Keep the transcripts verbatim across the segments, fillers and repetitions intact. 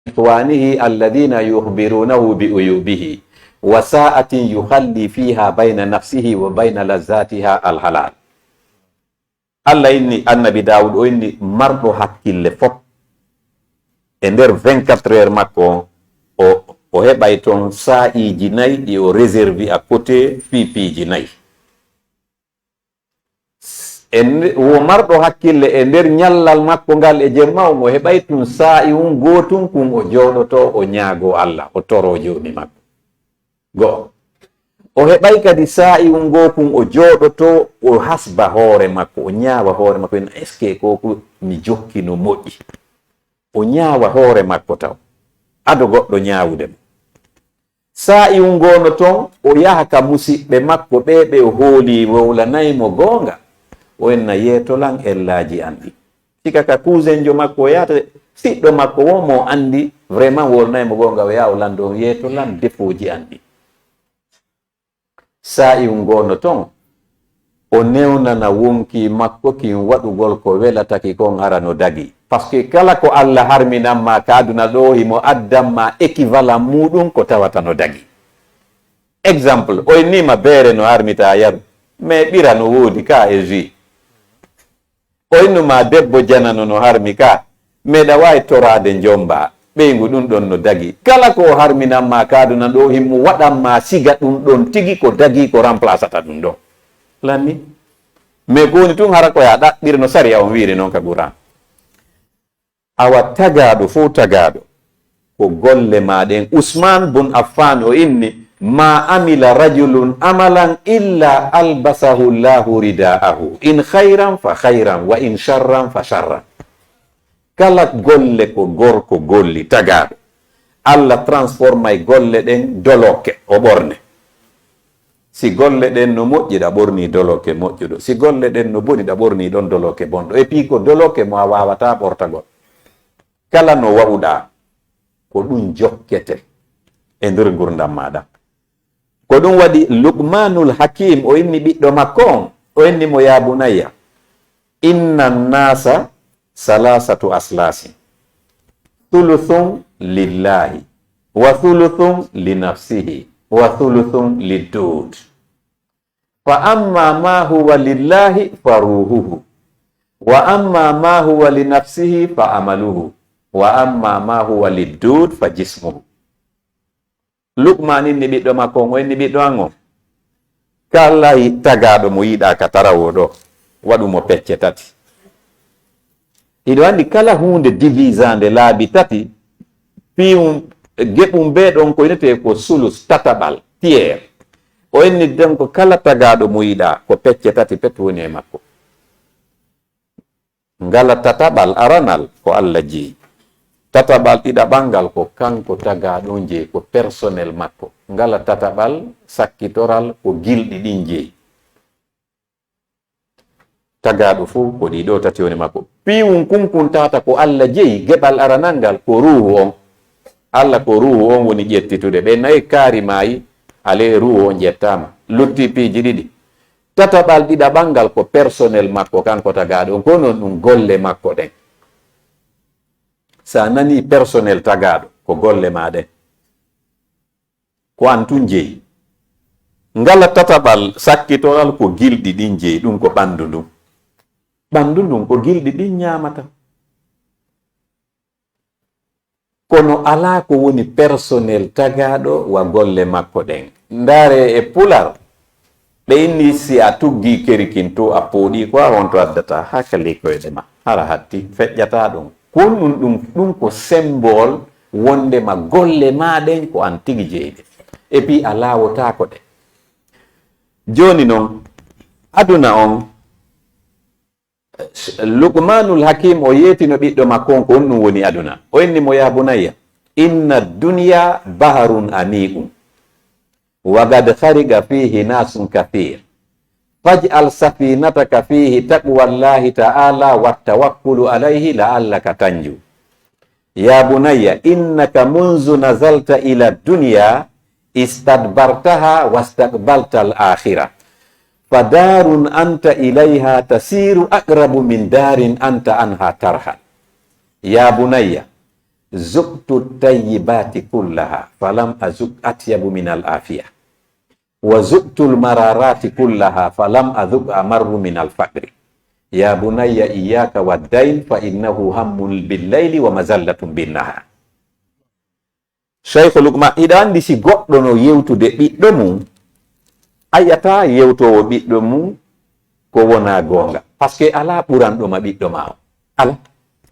إخوانه الذين يخبرونه بعيوبه، وساعة يخلي فيها بين نفسه وبين لذاتها الحلال. Allah inni, Annabi Daawuud o inni, marɗo hakkille fof, e nder vingt-quatre heures makko on, o, o heɓay toon saa'iiji nayi ɗi o réserve à côté fii piiji nayi. E nde-, wo marɗo hakkille e nder ñallal makko ngal e jemma on, o heɓay tun saa'i un gootun kun o jooɗotoo, o ñaagoo Allah, o toroo Joomi makko. Go'o. O heɓay kadi saa'i un gookun o jooɗotoo, o hasba hoore makko, o ñaawa hoore makko, ina, est-ce que ko ko mi jokki no moƴƴi? O ñaawa hoore makko taw, ado goɗɗo ñaawude mo. Saa'i un goono toon, o yaha ka musiɓɓe makko ɓee, ɓe o hoolii wowlanay mo goonga. O inna, yeeto lan ellaaji an ɗin. Sika ka cousinjo makko o yahata, siɗɗo makko woo mo o anndi, vraiment wowlanay mo goonga, o yaha o lanndoo, yeeto lan defooji an ɗin. Saa'i un goono toon, o newnana wonkii makko kin waɗugol ko welata ki kon hara no dagii. Parce que kala ko Allah harminan ma ka aduna ɗoo, himo addan ma équivalent muuɗum ko tawata no dagii. Exemple, o inni ma beere no harmita a yaru, mais ɓira no woodi ka e jus. O innu ma debbo janano no harmi ka, meɗa waawi toraade njombaa, ɓeyngu ɗum ɗon no dagii. Kala ko o harminan ma ka aduna ɗoo, himo waɗan ma siga ɗum ɗon tigi ko dagii ko remplaçata ɗum ɗon. Lanni. Mais ko woni tun hara ko ya ɗaɓɓiri no sariya on wiiri non ka Qur'an. Awa tagaaɗo fow tagaaɗo, ko golle maa ɗen. Usmaan bun Affaan o inni, "Ma amila rajulun amalan illa albasahu Allahu ridaahu, in khayran fa khayran, wa in sharran fa sharran." Kala golle ko gorko golli, tagaaɗo, Allah transformay golle ɗen dolokke, o ɓorne. Si golle ɗen no moƴƴi, ɗa ɓornii dolokke moƴƴuɗo. Si golle ɗen no boni, ɗa ɓornii ɗon dolokke bonɗo. Et puis ko dolokke mo a waawataa ɓortagol. Kala no wa'uɗaa, ko ɗum jokkete e nder ngurndan maaɗa. Ko ɗum waɗi Luqmaanul Hakiim o inni ɓiɗɗo makko on, o inni mo, "Yaa bunayya, inna nnaasa salaasatu aslaasin, thuluthun lillaahi, wa thuluthun li nafsihi, wa thuluthun lidduud. Fa amma ma huwa lillaahi fa ruuhuhu, wa amma ma huwa li nafsihi fa amaluhu, wa amma ma huwa lidduud fa jismuhu." Luqmaan inni ɓiɗɗo makko on, o inni, "Ɓiɗɗo an on, kala tagaaɗo mo yiɗaa ka tarawoo ɗoo, waɗu mo pecce tati." Hiɗo anndi kala huunde divisaande laabi tati, piiwum, geɓum bee ɗon ko inetee ko sulus, tataɓal, tiers. O inni donc kala tagaaɗo mo yiɗaa, ko pecce tati pet woni e makko. Ngala tataɓal aranal ko Allah jeyi. Tataɓal ɗiɗaɓal ngal ko kanko tagaaɗo on jeyi, ko personnel makko. Ngala tataɓal sakkitoral ko gilɗi ɗin jeyi. Tagaaɗo fow ko ɗii ɗoo tati woni makko. Piiwum kunkun tata ko Allah jeyi, geɓal aranal ngal ko ruuhu on. Allah ko ruuhu on woni ƴettitude. Ɓe nayi kaari maayi, alee ruuhu on ƴettaama. Lutti piiji ɗiɗi. Tataɓal ɗiɗaɓal ngal ko personnel makko, kanko tagaaɗo on, ko non ɗum golle makko ɗen. Sa nani personnel tagaaɗo, ko golle maa ɗen. Ko an tun jeyi. Ngala tataɓal sakkitoral ko gilɗi ɗin jeyi, ɗum ko ɓandu ndun. Ɓandu ndun ko gilɗi ɗin ñaamata. Kono alaa ko woni personnel tagaaɗo wa golle makko ɗen. Ndaare e Pular, ɓe inni si a tuggii kerikin to a pooɗii ko a honto addata haa ka likoyɗe ma. Hara hatti, feƴƴataa ɗum. Ko ɗum, ɗum, ɗum ko symbole wondema golle maa ɗen ko an tigi jeyi ɗe. Et puis a laawotaako ɗe. Jooni non, aduna on, Luqmaanul Hakiim o yeetino ɓiɗɗo makko on ko honɗum woni aduna. O inni mo, "Yaa bunayya, inna dunya baharun amiiqun, wa qad khariqa fiihi naasun kathiir. Faj'al safiinataka fiihi taqwallaahi ta'aalaa wa tawakkulu alayhi la'allaka tanju." "Yaa bunayya, innaka munzu nazalta ila dunya istadbartaha wastaqbalta al-akhirah. Fadarun anta ilayha tasiru aqrabu min darin anta anha tarhal." Yaa bunayya, ذقت الطيبات كلها فلم أذق أطيب من العافية، وذقت المرارات كلها فلم أذق أمر من الفقر. يا بني إياك والدين فإنه هم بالليل ومذلة بالنهار. Cheikh Lukman, hiɗa anndi si goɗɗo no yewtude ɓiɗɗo mum, a yi'ataa yewtoowo ɓiɗɗo mum ko wonaa goonga. Parce que alaa ɓuranɗo ma ɓiɗɗo ma o. Alaa.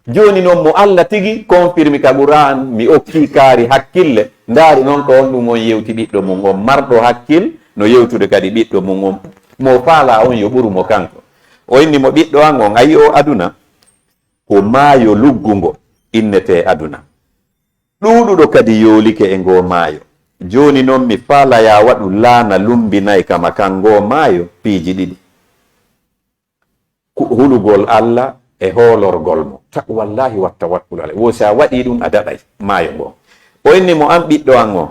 Jooni noon mo Allah tigi confirme ka Qur'an, mi okkii kaari hakkille, ndaaru noon ko honɗum on yewti ɓiɗɗo mum on. Marɗo hakkil no yewtude kadi ɓiɗɗo mum on. Mo faalaa on yo ɓuru mo kanko. O inni mo ɓiɗɗo an on, a yi'o aduna ko maayo luggungo innetee aduna. Ɗuuɗuɗo kadi yoolike e ngoo maayo. Jooni noon mi faalaa ya waɗu laana lumbinay kama kan ngoo maayo piiji ɗiɗi. Ku-, hulugol Allah e hoolorgol mo. Ta-, wallaahi wa tawakkul alay. Wo si a waɗii ɗum a daɗay maayo ngoo. O inni mo an ɓiɗɗo an on,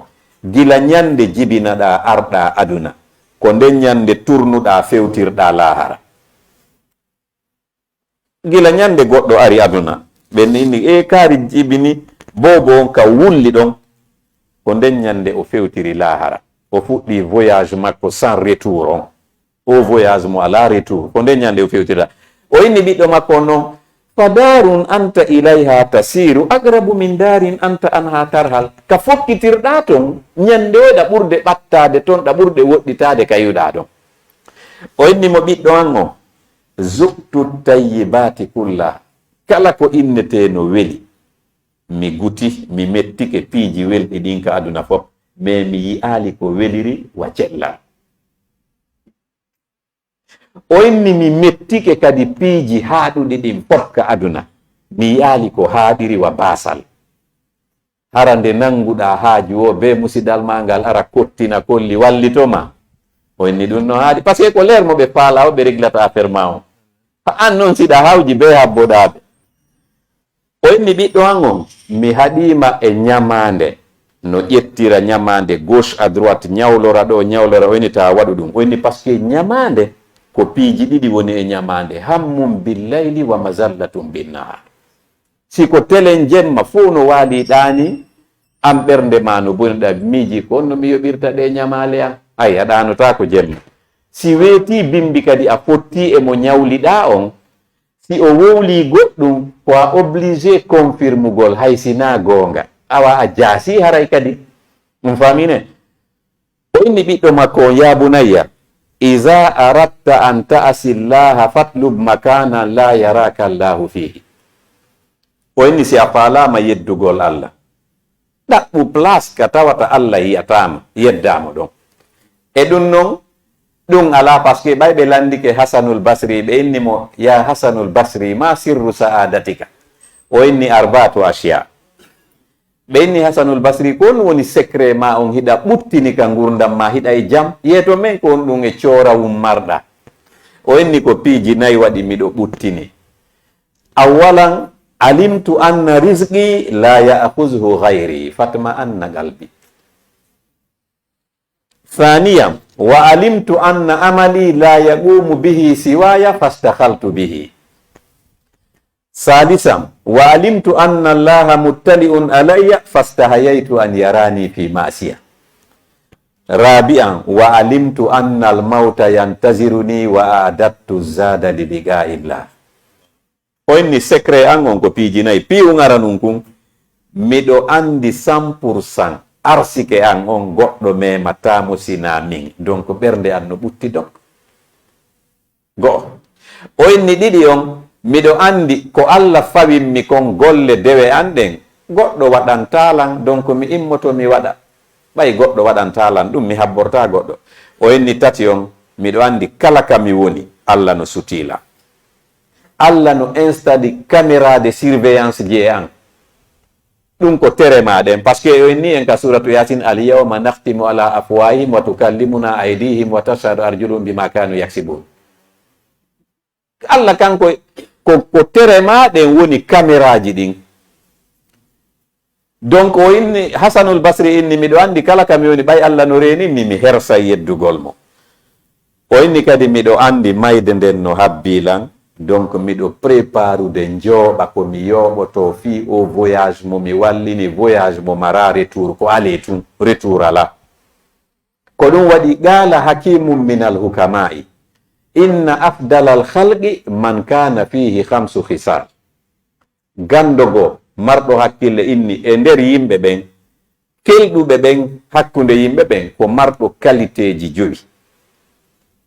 gila ñande jibinaɗaa arɗaa aduna, ko nden ñande turnuɗaa fewtirɗaa laahara. Gila ñande goɗɗo ari aduna, ɓen inni, e kaari jibini, boobo on ka wulli ɗon. Ko nden ñande o fewtiri laahara. O fuɗɗi voyage makko sans retour on. O voyage mo alaa retour. Ko nden ñande o fewtirta. O inni ɓiɗɗo makko on non, فدار أنت إليها تسير أقرب من دار أنت عنها ترحل. Ka fokkitirɗaa ton, ñande ɗa ɓurde ɓattaade ton, ɗa ɓurde woɗɗitaade ka iwɗaa ɗon. O inni mo ɓiɗɗo an on, ذقت الطيبات كلها. Kala ko innetee no weli, mi guti, mi mettike piiji welɗi ɗin ka aduna fof, mais mi yi'aali ko weliri wa cellal. O inni mi mettike kadi piiji haaɗuɗi ɗin fof ka aduna, mi yi'aali ko haaɗiri wa baasal. Hara nde nannguɗaa haaju o, bee musidal maa ngal ara kottina kolli wallito ma. O inni ɗum no haaɗi. Parce que ko leer mo ɓe faalaa o, ɓe reglata affaire ma o. An noon siɗa hawji bee habboɗaaɓe. O inni ɓiɗɗo an on, mi haɗiima e ñamaande. No ƴettira ñamaande gauche à droite, ñawlora ɗo, ñawlora, o inni taa waɗu ɗum. O inni parce que ñamaande ko piiji ɗiɗi woni e ñamaande. همٌ بالليل ومذلة بالنهار. Si ko telen jemma fof no waalii ɗaani, an ɓernde ma no boni ɗa miiji ko on no mi yoɓirta ɗe ñamaale an. Ay, a ɗaanotaako jemma. Si weetii bimbi kadi a fottii e mo ñawliɗaa on, si o wowlii goɗɗum, ko a obligé confirmugol hay si naa goonga. Awa a jaasii haray kadi. On faamii ne? O inni ɓiɗɗo makko on, يا بني إذا أردت أن تعصي الله فاطلب مكانا لا يراك الله فيه. O inni si a faalaama yeddugol Allah, ɗaɓɓu place ka tawata Allah yi'ataa ma, yeddaa mo ɗon. E ɗum non, ɗum alaa, parce que ɓay ɓe lanndike Hasanul Basri, ɓe inni mo, يا حسن البصري ما سر سعادتك؟ O inni, أربعة أشياء. Ɓe inni Hasanul Basri, ko honɗum woni secret ma on hiɗa ɓuttini ka ngurndan ma, hiɗa e jam? Yeeto men ko honɗum e coorawun marɗa? O inni ko piiji nayi waɗi miɗo ɓuttini. أولا علمت أن رزقي لا يأخذه غيري فاطمأن قلبي. ثانيا وعلمت أن عملي لا يقوم به سواي فاستقلت به. ثالثا وعلمت أن الله مطلع علي فاستحييت أن يراني في معصية. رابعا وعلمت أن الموت ينتظرني وأعددت الزاد للقاء الله. O inni secret an on ko piiji nayi. Piiwun aranun kun, miɗo anndi cent pour cent arsike an on goɗɗo memataa mo sinaa min. Donc ɓernde an no ɓutti donc. Go'o. O inni ɗiɗi on, miɗo anndi ko Allah fawimmi kon golle dewe an ɗen, goɗɗo waɗantaa lan, donc mi immoto mi waɗa. Ɓay goɗɗo waɗantaa lan ɗum, mi habbortaa goɗɗo. O inni tati on, miɗo anndi kala ka mi woni, Allah no sutii lan. Allah no instali caméra de surveillance ji e an. Ɗum ko tere ma ɗen, parce que o inni en ka suratu Yasin, اليوم نختم على أفواههم وتكلمنا أيديهم وتشهد أرجلهم بما كانوا يكسبون. Allah kanko ko, ko tere ma ɗen woni caméra ji ɗin. Donc o inni, Hasanul Basri inni, miɗo anndi kala ka mi woni, ɓay Allah no reenin mi, mi hersay yeddugol mo. O inni kadi, miɗo anndi mayde nden no habbii lan, Donc, miɗo préparude njooɓa ko mi yooɓoto fii o voyage mo mi wallini, voyage mo mara retour, ko aller tun, retour alaa. Ko ɗum waɗi, qaala hakiimun minal hukamaa'i, inna afdalal khalqi man kaana fiihi khamsu khisaal. Ganndo goo, marɗo hakkille inni, e nder yimɓe ɓen, kelɗuɓe ɓen, hakkunde yimɓe ɓen, ko marɗo qualitéeji jowi.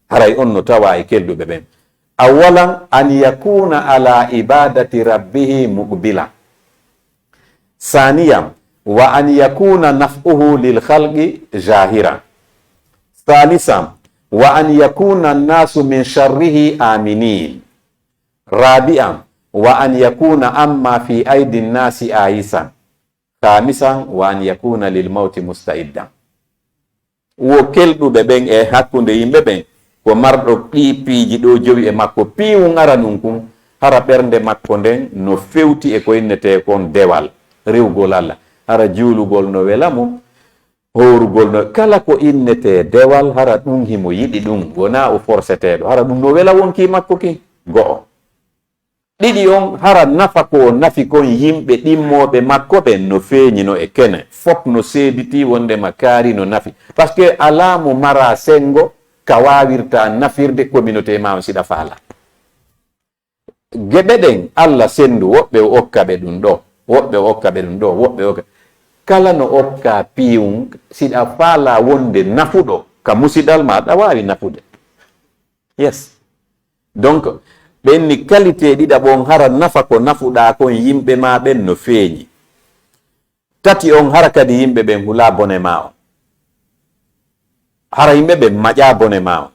Haray on no tawaa e kelɗuɓe ɓen. Awalan, an yakuuna ala ibadati rabbihi muqbilan. Saaniyan, wa an yakuuna naf'uhu lil khalqi zaahiran. Saalisan, wa an yakuuna annaasu min sharrihi aaminiin. Raabi'an, wa an yakuuna amma fi aydi nnaasi aayisan. Khaamisan, wa an yakuuna lil mawti musta'iddan. Wo kelɗuɓe ɓen e hakkunde yimɓe ɓen, ko marɗo ɗii piiji ɗoo jowi e makko. Piiwun aranun kun, hara ɓernde makko nden no fewti e ko innetee kon dewal, rewugol Alla. Hara juulugol no wela mo, hoorugol no, kala ko innetee dewal, hara ɗun himo yiɗi ɗun, wonaa o forseteeɗo. Hara ɗun no wela wonkii makko kin? Go'o. Ɗiɗi on, hara nafa ko o nafi kon yimɓe ɗimmooɓe makko ɓen no feeñi no e kene. Fop no seeditii wondema kaari no nafi. Parce que alaa mo maraa senngo ka waawirta nafirde communauté maa on siɗa faalaa. Geɓe ɗen, Alla senndu, woɓɓe o okka ɓe ɗun ɗoo, woɓɓe o okka ɓe ɗun ɗoo, woɓɓe o okka. Kala no okka piiwun, siɗa faalaa wonde nafuɗo ka musidal maa, aɗa waawi nafude. Yes. Donc, ɓen ni qualité ɗiɗaɓo on, hara nafa ko nafuɗaa kon yimɓe maa ɓen no feeñi. Tati on, hara kadi yimɓe ɓen hulaa bone maa on. Hara yimɓe ɓen maƴaa bone maa on.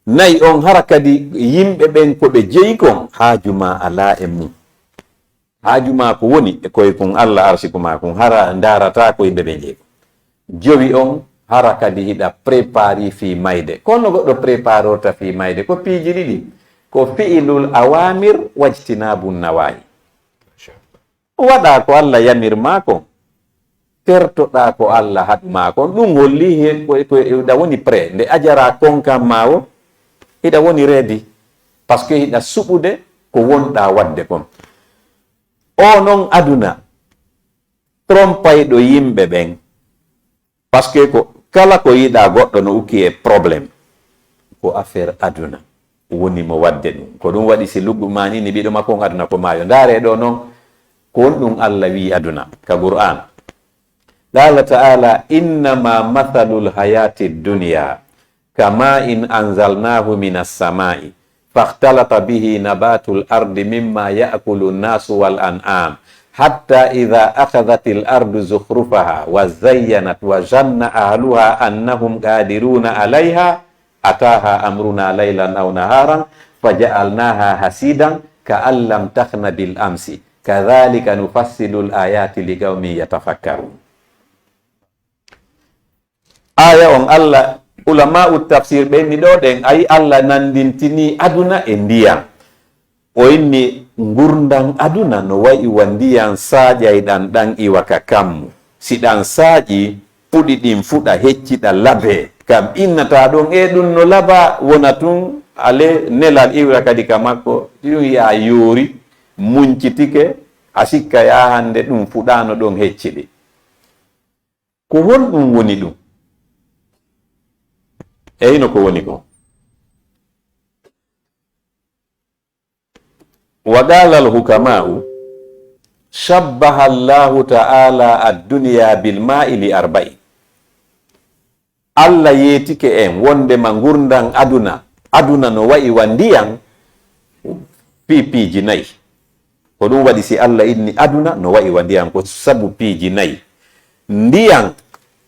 Nayi on, hara kadi yimɓe ɓen ko ɓe jeyi kon, haaju maa alaa e mun. Haaju maa ko woni e koye kun Alla arsiku maa kun, hara ndaarataa ko yimɓe ɓen jeyi kon. Jowi on, hara kadi hiɗa préparer fii mayde. Kono goɗɗo préparorta fii mayde, ko piiji ɗiɗi. Ko fi'ilul awaamir wajtinaabu nawaahi. Waɗaa ko Alla yamir maa kon, tertoɗaa ko Alla haɗu maa kon. Ɗun holli he ko, ko hiɗa woni prêt. Nde ajaraa konkan maa o, hiɗa woni ready. Parce que hiɗa suɓude ko wonɗaa waɗde kon. O non aduna, trompayɗo yimɓe ɓen. Parce que ko kala ko yiɗaa goɗɗo no ukki e problème, ko affaire aduna woni mo waɗde ɗun. Ko ɗun waɗi si Lugmaani ni ɓiɗo makko on aduna ko maayo. Ndaaree ɗoo non, ko honɗun Alla wi'i aduna ka Qur'aan? Qaala ta'aalaa, innamaa mathalul hayaatid dunyaa kama'in anzalnaahu minas samaa'i, fakhtalata bihi nabaatul ardi mimmaa ya'kulun naasu wal an'aam, hattaa idhaa akhadhatil ardu zukhrufahaa wa zayyanat wa zanna ahluhaa annahum qaadiruuna 'alayhaa, ataahaa amrunaa laylan aw nahaaran faja'alnaahaa hasiidan ka'an lam taghna bil amsi, kadhaalika nufassilul aayaati liqawmin yatafakkaruun. Aaya on Alla, ulamaa'u tafsir ɓen ni ɗoo ɗen, ayi Alla nandintinii aduna e ndiyan. O inni ngurndan aduna no wa'i wa ndiyan saaƴayɗan ɗan iwa ka kammu. Si ɗan saaƴii, puɗi ɗin fuɗa hecciɗa labee. Kam innataa ɗon, e ɗun no labaa, wona tun ale nelal iwra kadi ka makko, ɗun yaa yoori, muncitike, a sikka yaa hande ɗun fuɗaano ɗon hecciɗi. Ko honɗun woni ɗun? E hino ko woni kon. Wa qaala al-hukamaa'u, shabbaha Allahu ta'aalaa ad-dunyaa bil maa'i li arba'in. Alla yeetike en wondema ngurndan aduna, aduna no wa'i wa ndiyan fii piiji nayi. Ko ɗun waɗi si Alla inni aduna no wa'i wa ndiyan, ko sabu piiji nayi. Ndiyan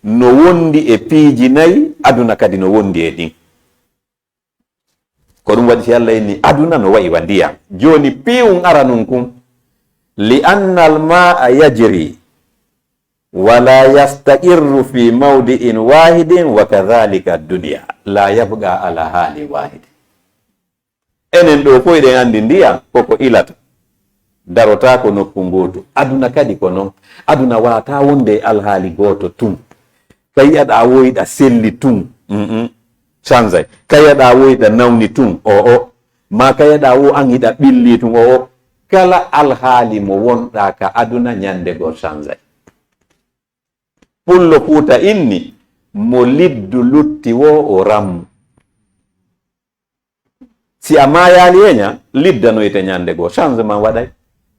no wondi e piiji nayi, aduna kadi no wondi e ɗin. Ko ɗun waɗi si Alla inni aduna no wa'i wa ndiyan. Jooni piiwun aranun kun, li annal maa'a yajri wa laa yastaqirru fii mawdi'in waahidin wa kadhaalika ad-dunyaa laa yabqaa alaa haalin waahidin. Enen ɗoo fow hiɗen anndi ndiyan koko ilata. Darotaako nokku ngootu. Aduna kadi ko non. Aduna waawataa wonde e alhaali gooto tun. Ka yi'aɗaa woy hiɗa selli tun. Mm-mm. Sanzay. Ka yi'aɗaa woy hiɗa nawni tun. O'o. Ma kayeɗa wo an hiɗa ɓilli tun o, o kala alhaali mo wonɗa ka aduna ñande goo sanzay. Pullo Fuuta inni, mo liddu lutti wo o rammu. Si a maayaali e ña, liddanoyte ñande goo. Changement waɗay.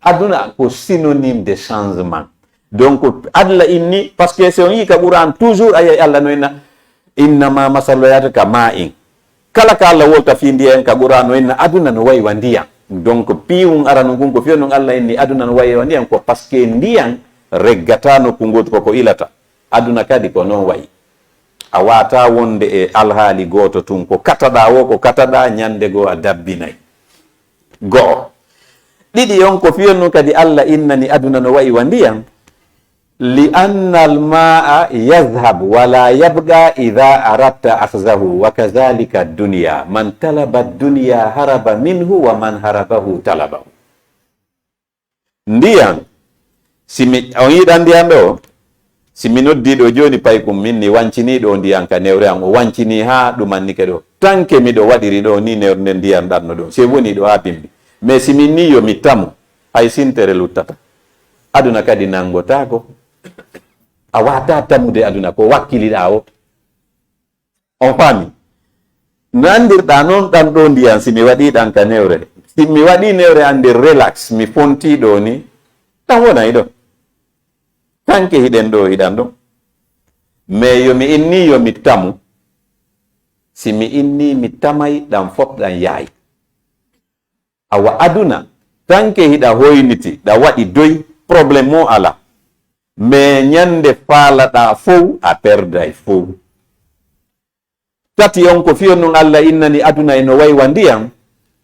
Aduna ko synonyme de changement. Donc, Alla inni, parce que si on yii ka Qur'an, toujours ayay Alla no inna, innama masalu hayati ka ma in. Kala ka Alla wolta fii ndiyan ka Qur'an no inna aduna no wayi wa ndiyan. Donc, piiwun aranun kun ko fiyo nun Alla inni aduna no wayi wa ndiyan ko parce que ndiyan reggata nokku ngootu ko ko ilata. Aduna kadi ko non wayi. A waata wonde e alhaali gooto tun. Ko kataɗaa wo, ko kataɗaa ñande goo a dabbinay. Go'o. Ɗiɗi on ko fiyo nun kadi Alla innani aduna no wayi wa ndiyan. Li anna al ma'a yadhhab wa la yabqa idha aradta akhzahu wa kadhalika ad-dunya. Man talaba ad-dunya haraba minhu wa man harabahu talabahu. Ndiyan, si mi, on yiɗan ndiyan ɗo, si mi noddii ɗo jooni paykun min ni wancinii ɗo ndiyan ka newre an, o wancinii haa ɗumannike ɗo. Tanke miɗo waɗiri ɗo ni newre nden ndiyan ɗan no ɗon. Si woni ɗo haa bimbi. Mais si min ni yo mi tamu, hay sintere luttata. Aduna kadi nangotaako. A waata tamude aduna ko wakkiliɗaa o. On faami? No anndirɗaa non ɗan ɗo ndiyan si mi waɗii ɗan ka newre. Si mi waɗii newre an nder relax, mi fontii ɗo ni, ɗan wonay ɗo. Tanke hiɗen ɗo, hiɗan ɗo. Mais yo mi inni, yo mi tamu. Si mi inni, mi tamay ɗan fof ɗan yaay. Awa aduna, tanke hiɗa hoyniti, ɗa waɗi doy, problème o ala. Mais ñande faalaɗaa fow, a perday fow. Tati on ko fiyo nun Alla innani aduna e no waywa ndiyan.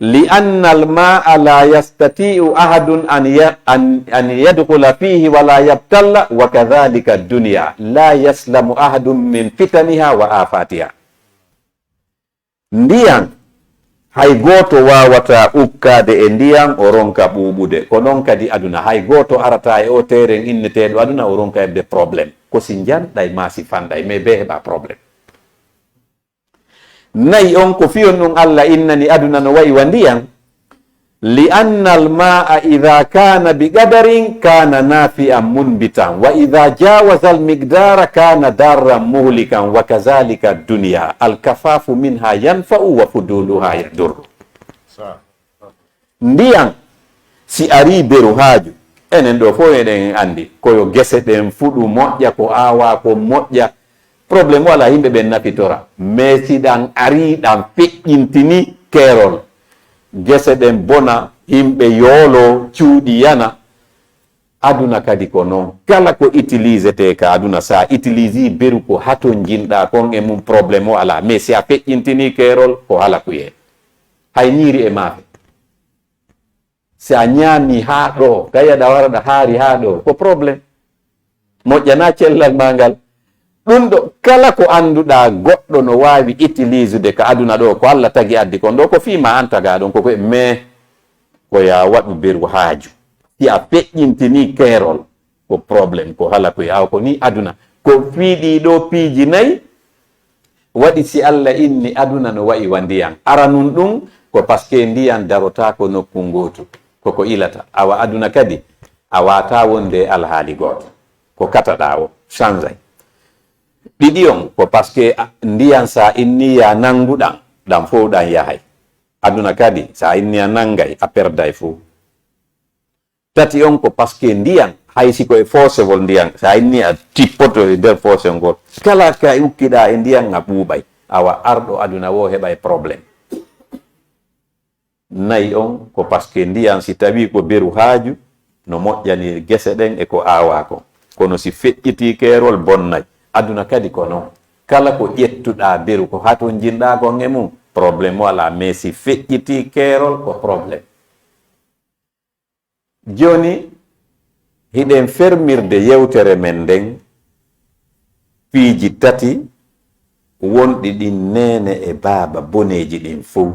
Li anna al ma'a la yastati'u ahadun an ya-, an, an yadkhula fihi wa la yabtalla, wa kadhalika ad-dunya la yaslamu ahadun min fitaniha wa afatiha. Ndiyan, hay gooto waawataa ukkaade e ndiyan o ronka ɓuuɓude. Ko non kadi aduna, hay gooto arataa e oo teeren inneteeɗo aduna o ronka heɓde problème. Ko si njanɗay maa si fanɗay, mais bee heɓa problème. Nayi on ko fiyon ɗum Alla innani aduna no wayi wa ndiyan. Li anna al ma'a idha kana bi qadarin kana nafi'an munbitan, wa idha jawaza al miqdara kana darran muhlikan, wa kadhalika ad-dunya, al kafafu minha yanfa'u wa fuduluha yadurru. Ndiyan, si ari beru haaju, enen ɗo fof eɗen andi, koyo gese ɗen fuɗu moƴƴa, ko awa ko moƴƴa, problème wala, yimɓe ɓen nafitora. Mais si ɗan ari, ɗan feƴƴintini keerol, gese ɗen bona, yimɓe yoolo, cuuɗi yana. Aduna kadi ko non. Kala ko utilisete ka aduna, sa utilisi beru ko hatonjinɗa kon e mum, problème o ala. Mais si a feƴƴintini keerol, ko halakuyee. Hay ñiiri e maafe. Si a ñaami haa ɗo, tawi aɗa wara ɗa haari haa ɗo, ko problème. Moƴƴanaa cellal maa ngal. Ɗum ɗo, kala ko annduɗaa goɗɗo no waawi utilisude ka aduna ɗo, ko Alla tagi addi kon ɗo, ko fii ma an tagaa ɗon, ko ko, mais ko yaa waɗu beru haaju. Si a feƴƴintinii keerol, ko problème, ko hala ko yaa ko nii aduna. Ko fii ɗii ɗoo piiji nayi, waɗi si Alla inni aduna no wa'i wa ndiyan. Aranun ɗum ko parce que ndiyan darotaako nokku ngootu. Ko ko ilata. Awa aduna kadi, a waataa wonde e alhaali gooto. Ko kataɗaa o, changeay. Ɗiɗi on, ko parce que a, ndiyan sa inni ya nanngu ɗan, ɗan fow ɗan yahay. Aduna kadi, sa inni a nanngay, a perday fow. Tati on ko parce que ndiyan, hay si ko e foosewol ndiyan, sa inni a tippoto e nder foosewol ngol, kala ka ukkiɗaa e ndiyan, a ɓuuɓay. Awa arɗo aduna wo heɓay problème. Nayi on ko parce que ndiyan, si tawi ko beru haaju, no moƴƴani gese ɗen e ko aawaa kon. Kono si feƴƴitii keerol, bonnay. Aduna kadi ko non. Kala ko ƴettuɗaa beru, ko hatonjinɗaa kon e mum, problème wala. Mais si feƴƴitii keerol, ko problème. Jooni, hiɗen fermirde yewtere men nden, piiji tati wonɗi ɗin neene e baaba boneeji ɗin fow.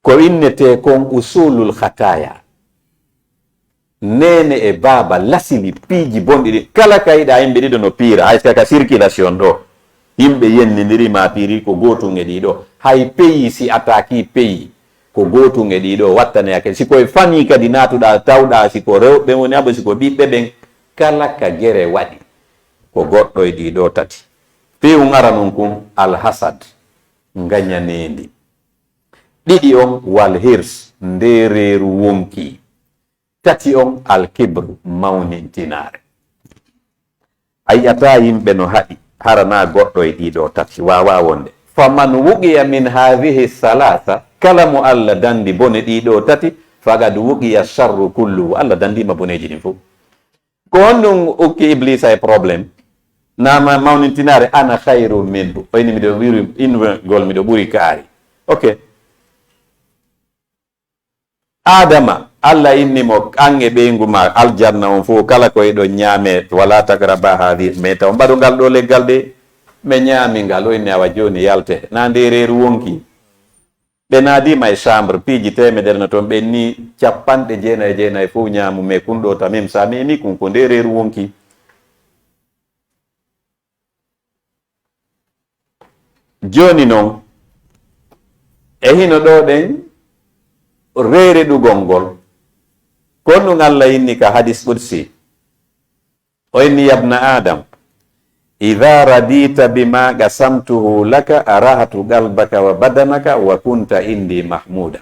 Ko innetee kon usulul khataya. Neene e baaba lasili piiji bonɗi ɗin. Kala ka yiɗaa yimɓe ɗiɗo no piira, hay si ka circulation ɗo. Yimɓe yennindiri ma piiri ko gootum e ɗiɗo. Hay peyi si attaque peyi ko gootum e ɗiɗo wattaneyake. Si koye famille kadi naatuɗaa, tawɗaa si ko rewɓe woni abo si ko ɓiɓɓe ɓen, kala ka gere waɗi ko goɗɗo e ɗiɗo tati. Piiwum ara non kun alhasad, ngañaneendi. Ɗiɗi on wal hirs, ndeereeru wonki. Tati on alkibru, mawnintinaare. A yi'ataa yimɓe no haɗi, hara na goɗɗo e ɗiɗo tati. Waawaa wonde. Faman wuqiya min haadihi salaasa, kala mo Alla dandi bone ɗiɗo tati, faqad wuqiya sharru kulluhu. Alla dandiima boneeji ɗin fof. Ko honɗum okki Ibliisa e problème? Nama mawnintinaare, ana khayru minhu. O inni miɗo ɓuri, innugol miɗo ɓuri kaari. Ok. Adama, Alla inni mo, an e ɓeyngu ma aljanna on fof, kala ko eɗon ñaame, wala taqraba hadi, mais taw mbaɗu ngal ɗo leggal de, ɓe ñaami ngal, o inni awa jooni yalte, na nde reeru wonki. Ɓe naadiima e chambre, piiji teemedere no toon, ɓe ni capanɗe jeenayi e jeenayi fof ñaamu, mais kun ɗo tamim, sa memi kun ko nde reeru wonki. Jooni noon, e hino ɗo ɗen reereɗugol ngol, kon ɗum Alla inni ka hadis qudsi, o inni, "Yabna Adam, idha radita bima qasamtuhu laka arahtu qalbaka wa badanaka wa kunta indi mahmuda."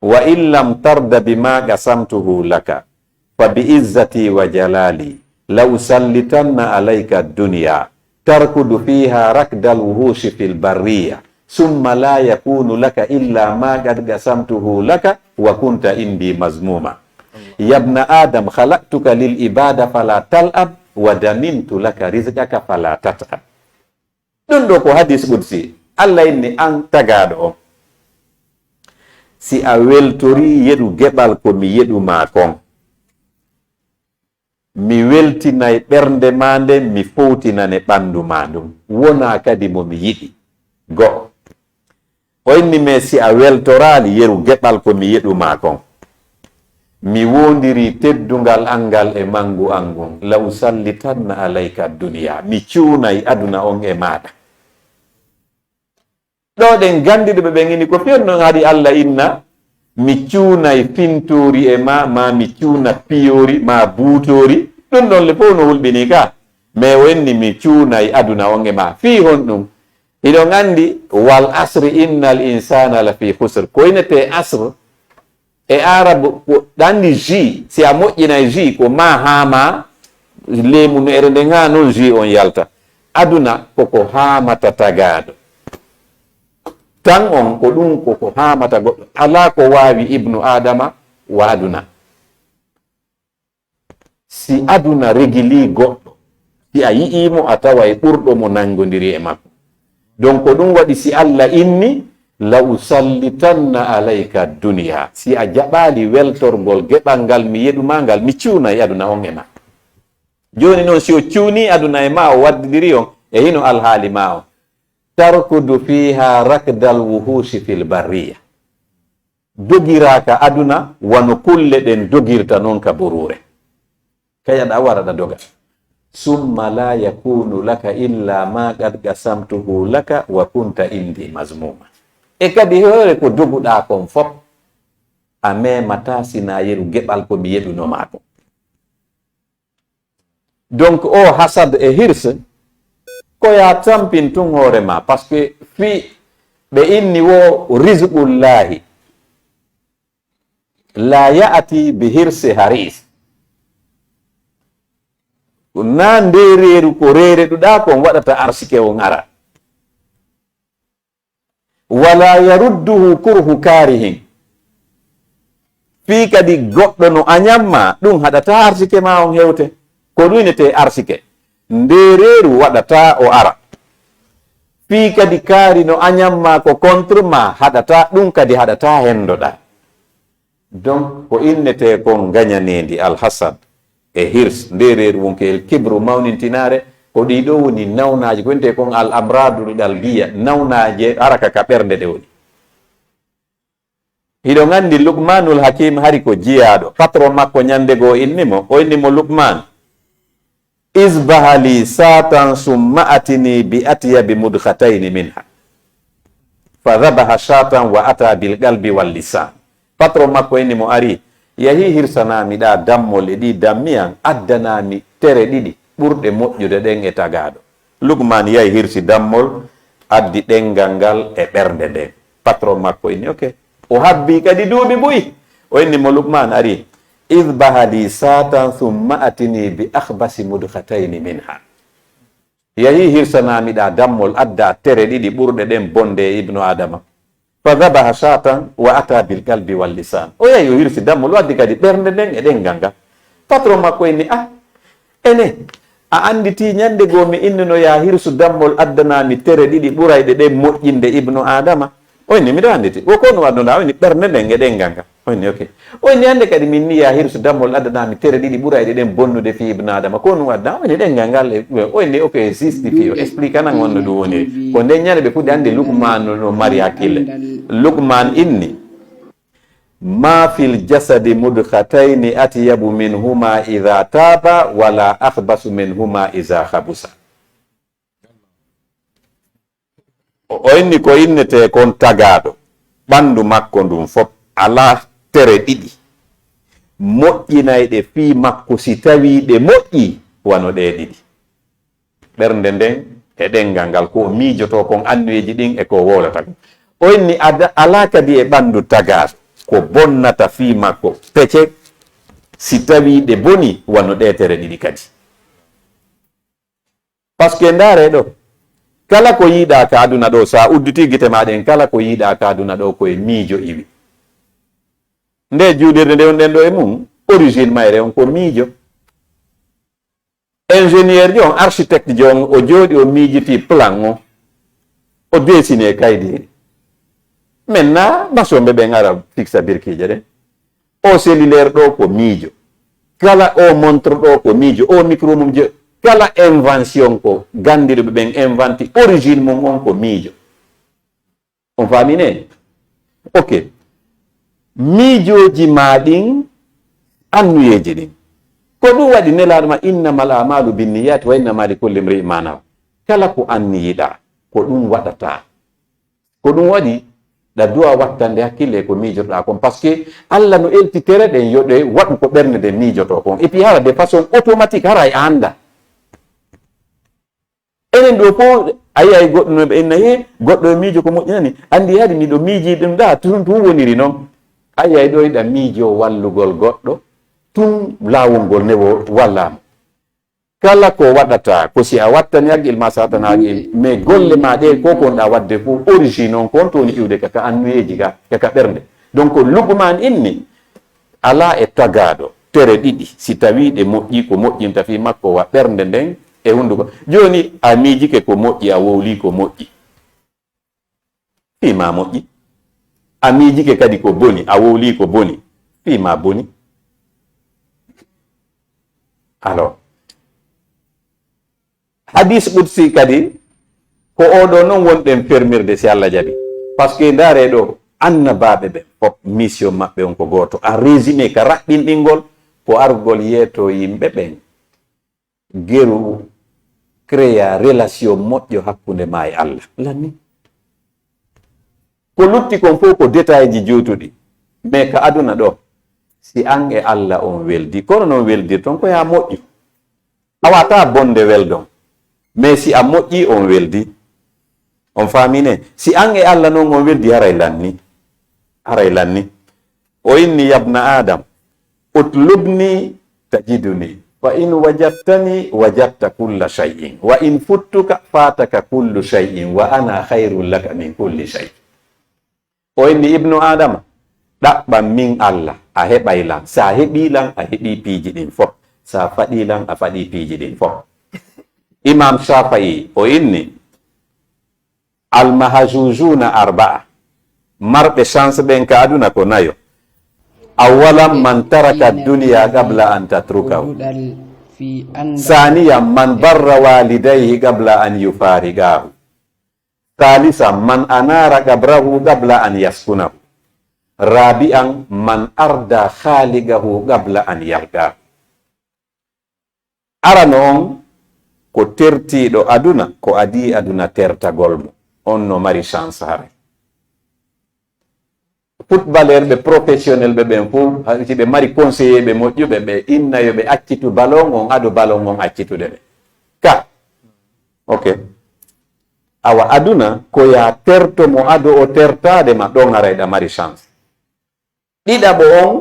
"Wa in lam tarda bima qasamtuhu laka, fa bi izzati wa jalali, la usallitanna alayka ad-dunya, tarkudu fiha rakdal wuhushi fil barriya, summa la yakunu laka illa ma qad qasamtuhu laka, wa kunta indi mazmuma. Yabna Adam, khalaqtuka lil ibada fala tal'ab, wa damintu laka rizqaka fala tat'ab." Ɗum ɗo ko hadis qudsi. Allah inni an tagaaɗo on, si a weltori yeɗu geɓal ko mi yeɗu ma kon, mi weltinay ɓernde ma nden, mi fowtinane ɓanndu ma ndun. Wona kadi mo mi yiɗi. Go'o. O inni, mais si a weltoraali yeru geɓal ko mi yeɗu ma kon, mi woondiri teddungal an ngal e manngu an ngun, la usallitanna alayka dunya, mi cuunay aduna on e maaɗa. Ɗo ɗen ganndiɗo ɓe ɓen ini ko fewndo non haɗi Allah inna, mi cuunay fintoori e ma, ma mi cuuna piyoori, ma buutoori, ɗum ɗon le fof no hulɓini ka. Mais o inni mi cuunay aduna on e ma. Fii honɗum? Hiɗon anndi, "Wal asri innal insana la fi khusr." Ko inete asr, e Arabu, ko ɗanndi ji, si a moƴƴinay ji, ko ma haa ma, leemu no ere nden haa non ji on yalta. Aduna koko haamata tagaaɗo. Tan on ko ɗum koko haamata goɗɗo. Alaa ko waawi ibnu Adama wa aduna. Si aduna regili goɗɗo, si a yi'ii mo, a taway ɓurɗo mo nanngondiri e makko. Donc, ko ɗum waɗi si Allah inni, "La usallitanna alayka dunya." Si a jaɓaali weltorgol geɓal ngal mi yeɗu ma ngal, mi cuuna e aduna on e ma. Jooni noon, si o cuuni aduna e ma, o waddidiri on, e hino alhaali ma on. Tarkudu fiha rakdal wuhushi fil barriya. Dogiraaka aduna wano kulle ɗen dogirta non ka buruure. Kay aɗa wara aɗa doga. Summa la yakunu laka illa ma qad qasamtuhu laka wa kunta indi mazmuma. E kadi hoore ko doguɗaa kon fop, a memataa sina yeru geɓal ko mi yeɗuno maa kon. Donc, o hasad e hirs, ko ya tampin tun hoore ma, parce que fi ɓe inni wo rizqullahi la ya'ti bi hirsi haris. Na nde reeru ko reereɗuɗa kon waɗata arsike on ara. Wala yarudduhu kurhu karihin. Fii kadi goɗɗo no añamma, ɗum haɗata arsike ma on hewte. Ko ɗum inete arsike. Nde reeru waɗata o ara. Fii kadi kaari no añamma ko contre ma haɗata, ɗum kadi haɗata hendoɗa. Donc, ko innete kon ngañaneendi, alhasad, e hirs, nde reeru wonki el kibru, mawnintinaare, ko ɗi ɗo woni nawnaaji, ko innete kon al amradul qalbiya, nawnaaje haraka ka ɓernde ɗe woni. Hiɗon anndi Luqmanul Hakim hari ko jiyaaɗo, patron makko ñande goo inni mo, o inni mo, "Luqman, اذبح لي شاة ثم أتني بأطيب مضغتين منها. فذبح شاة وأتى بالقلب واللسان. Patron makko inni mo, "Ari, yahi hirsanami ɗa dammol e ɗi dammi an, addanami tere ɗiɗi ɓurɗe moƴƴude ɗen e tagaaɗo." Lukman yahi hirsi dammol, addi ɗengal ngal e ɓernde nden. Patron makko inni, "Ok." O habbi kadi duuɓi buy. O inni mo, "Lukman, ari, اذبح لي شاة ثم أتني بأخبث مضغتين منها." Yahi hirsanami ɗa dammol, adda tere ɗiɗi ɓurɗe ɗen bonde e Ibnu Adama. فذبح شاة وأتى بالقلب واللسان. O yahi o hirsi dammol, o addi kadi ɓernde nden e ɗengal ngal. Patron makko inni, "Ah, ene, a anditi ñande goo mi innino ya hirsu dammol addanami tere ɗiɗi ɓurayɗe ɗen moƴƴinde Ibnu Adama?" O inni, "Miɗo anditi." "Wo ko ɗum adduɗa?" O inni, "Ɓernde nden e ɗengal ngal." O inni, "Ok." O inni, "Hannde kadi min ni ya hirsu dammol addanami tere ɗiɗi ɓurayɗe ɗen bonnude fii Ibnu Adama. Ko ɗum adda?" O inni, "Ɗengal ngal." E, o inni, "Ok, justifié, o explique anan on no ɗum woniri." Ko nden ñande ɓe fuɗɗi ande Lukman no mari hakkille. Lukman inni, "ما في الجسد مضغتين أطيب منهما إذا طاب ولا أخبث منهما إذا خبث." O, o inni ko innetee kon tagaaɗo, ɓanndu makko ndun fof alaa tere ɗiɗi moƴƴinayɗe fii makko si tawii ɗe moƴƴii wano ɗee ɗiɗi. Ɓernde nden e ɗenngal ngal, ko o miijotoo kon, anniyeeji ɗin e ko o wowlata kon. O inni ada-, alaa kadi e ɓanndu tagaaɗo ko bonnata fii makko pecce si tawii ɗe bonii wano ɗee tere ɗiɗi kadi. Parce que ndaare ɗo, kala ko yiɗaa ka aduna ɗo, sa udditi gite ma ɗen, kala ko yiɗaa ka aduna ɗo ko e miijo iwi. Nde juuɗirde nde wonɗen ɗo e mum, origine mayre on ko miijo. Ingénieur jo on, architecte jo on, o jooɗi o miijiti plan o, o dessine kaydi. Maintenant, maçon ɓe ɓen ara fixa birkiije ɗen. O cellulaire ɗo ko miijo. Kala o montre ɗo ko miijo. O micro mum je, kala invention ko ganndiɗo ɓe ɓen inventi, origine mum on ko miijo. On faami ne? Ok. Miijooji ma ɗin, annuyeeji ɗin. Ko ɗum waɗi Nelaaɗo ma, "Innamal a'maalu binniyyaati wa innama likulli imri'in ma nawa." Kala ko anniyiɗaa, ko ɗum waɗataa. Ko ɗum waɗi ɗa duwa wattande hakkille ko miijotoɗaa kon. Parce que Allah no elti tere ɗen yo ɗe waɗu ko ɓernde nden miijotoo kon. Et puis hara de façon automatique, hara a annda. Enen ɗo fof, a yi'ay goɗɗo no ɓe inna, "He, goɗɗo e miijo ko moƴƴinani." Anndi hari miɗo miiji ɗum ɗa, tun tun woniri noon. A yi'ay ɗo iɗa miijo wallugol goɗɗo, tun laawol ngol ne wo wallaama. Kala ko waɗata, ko si a wattani haqqil ma, satana haqqil, mais golle ma ɗe, ko kon ɗa waɗde fof, origine on kon toon iwde kaka annuyeeji ga, kaka ɓernde. Donc, Lukman inni, alaa e tagaaɗo tere ɗiɗi, si tawii ɗe moƴƴi, ko moƴƴinta fii makko wa ɓernde nden e hunnduko. Jooni, a miijike ko moƴƴi, a wowlii ko moƴƴi. Fii ma moƴƴi. A miijike kadi ko boni, a wowlii ko boni. Fii ma boni. Alors, hadis qudsi kadi, ko oɗo non wonɗen fermirde si Allah jaɓi. Parce que ndaare ɗo, annabaaɓe ɓe fof, mission maɓɓe on ko gooto. A résumé ka raɓɓinɗingol, ko argol yeeto yimɓe ɓen. Geru créa relation moƴƴo hakkunde ma e Allah. Lanni. Ko lutti kon fof ko détail ji juutuɗi. Mais ka aduna ɗo, si an e Allah on weldi, kono non weldirton ko ya moƴƴu. A wata bonde weldon. Mais si a moƴƴi on weldi. On faami ne? Si an e Allah non on weldi, haray lanni. Haray lanni. O inni, "Yabna Adam, utlubni tajiduni, fa in wajadtani wajadta kulla shay'in, wa in futtuka fataka kullu shay'in, wa ana khayrun laka min kulli shay." O inni, "Ibnu Adama, ɗaɓɓan min Allah, a heɓay lan. Sa heɓi lan, a heɓi piiji ɗin fof. Sa faɗi lan, a faɗi piiji ɗin fof." Imam Shafi'i, o inni, "Almahjujuna arba'a." Marɓe chance ɓen ka aduna ko nayo. "Awalan man taraka dunya qabla an tatrukahu. Saniyan man barra walidayhi qabla an yufariqahu. Salisan man anara qabrahu qabla an yaskunahu. Rabi'an man arda khaliqahu qabla an yalqahu." Arano on, ko tertiiɗo aduna, ko adii aduna tertagol mo. On no mari chance haray. Footballeur ɓe professionnel ɓe ɓen fof, hay si ɓe mari conseiller ɓe moƴƴuɓe, ɓe inna yo ɓe accitu ballon on, ado ballon on accitude ɓe. Ka. Ok. Awa aduna, ko ya terto mo ado o tertaade ma, ɗon haray ɗa mari chance. Ɗiɗaɓo on,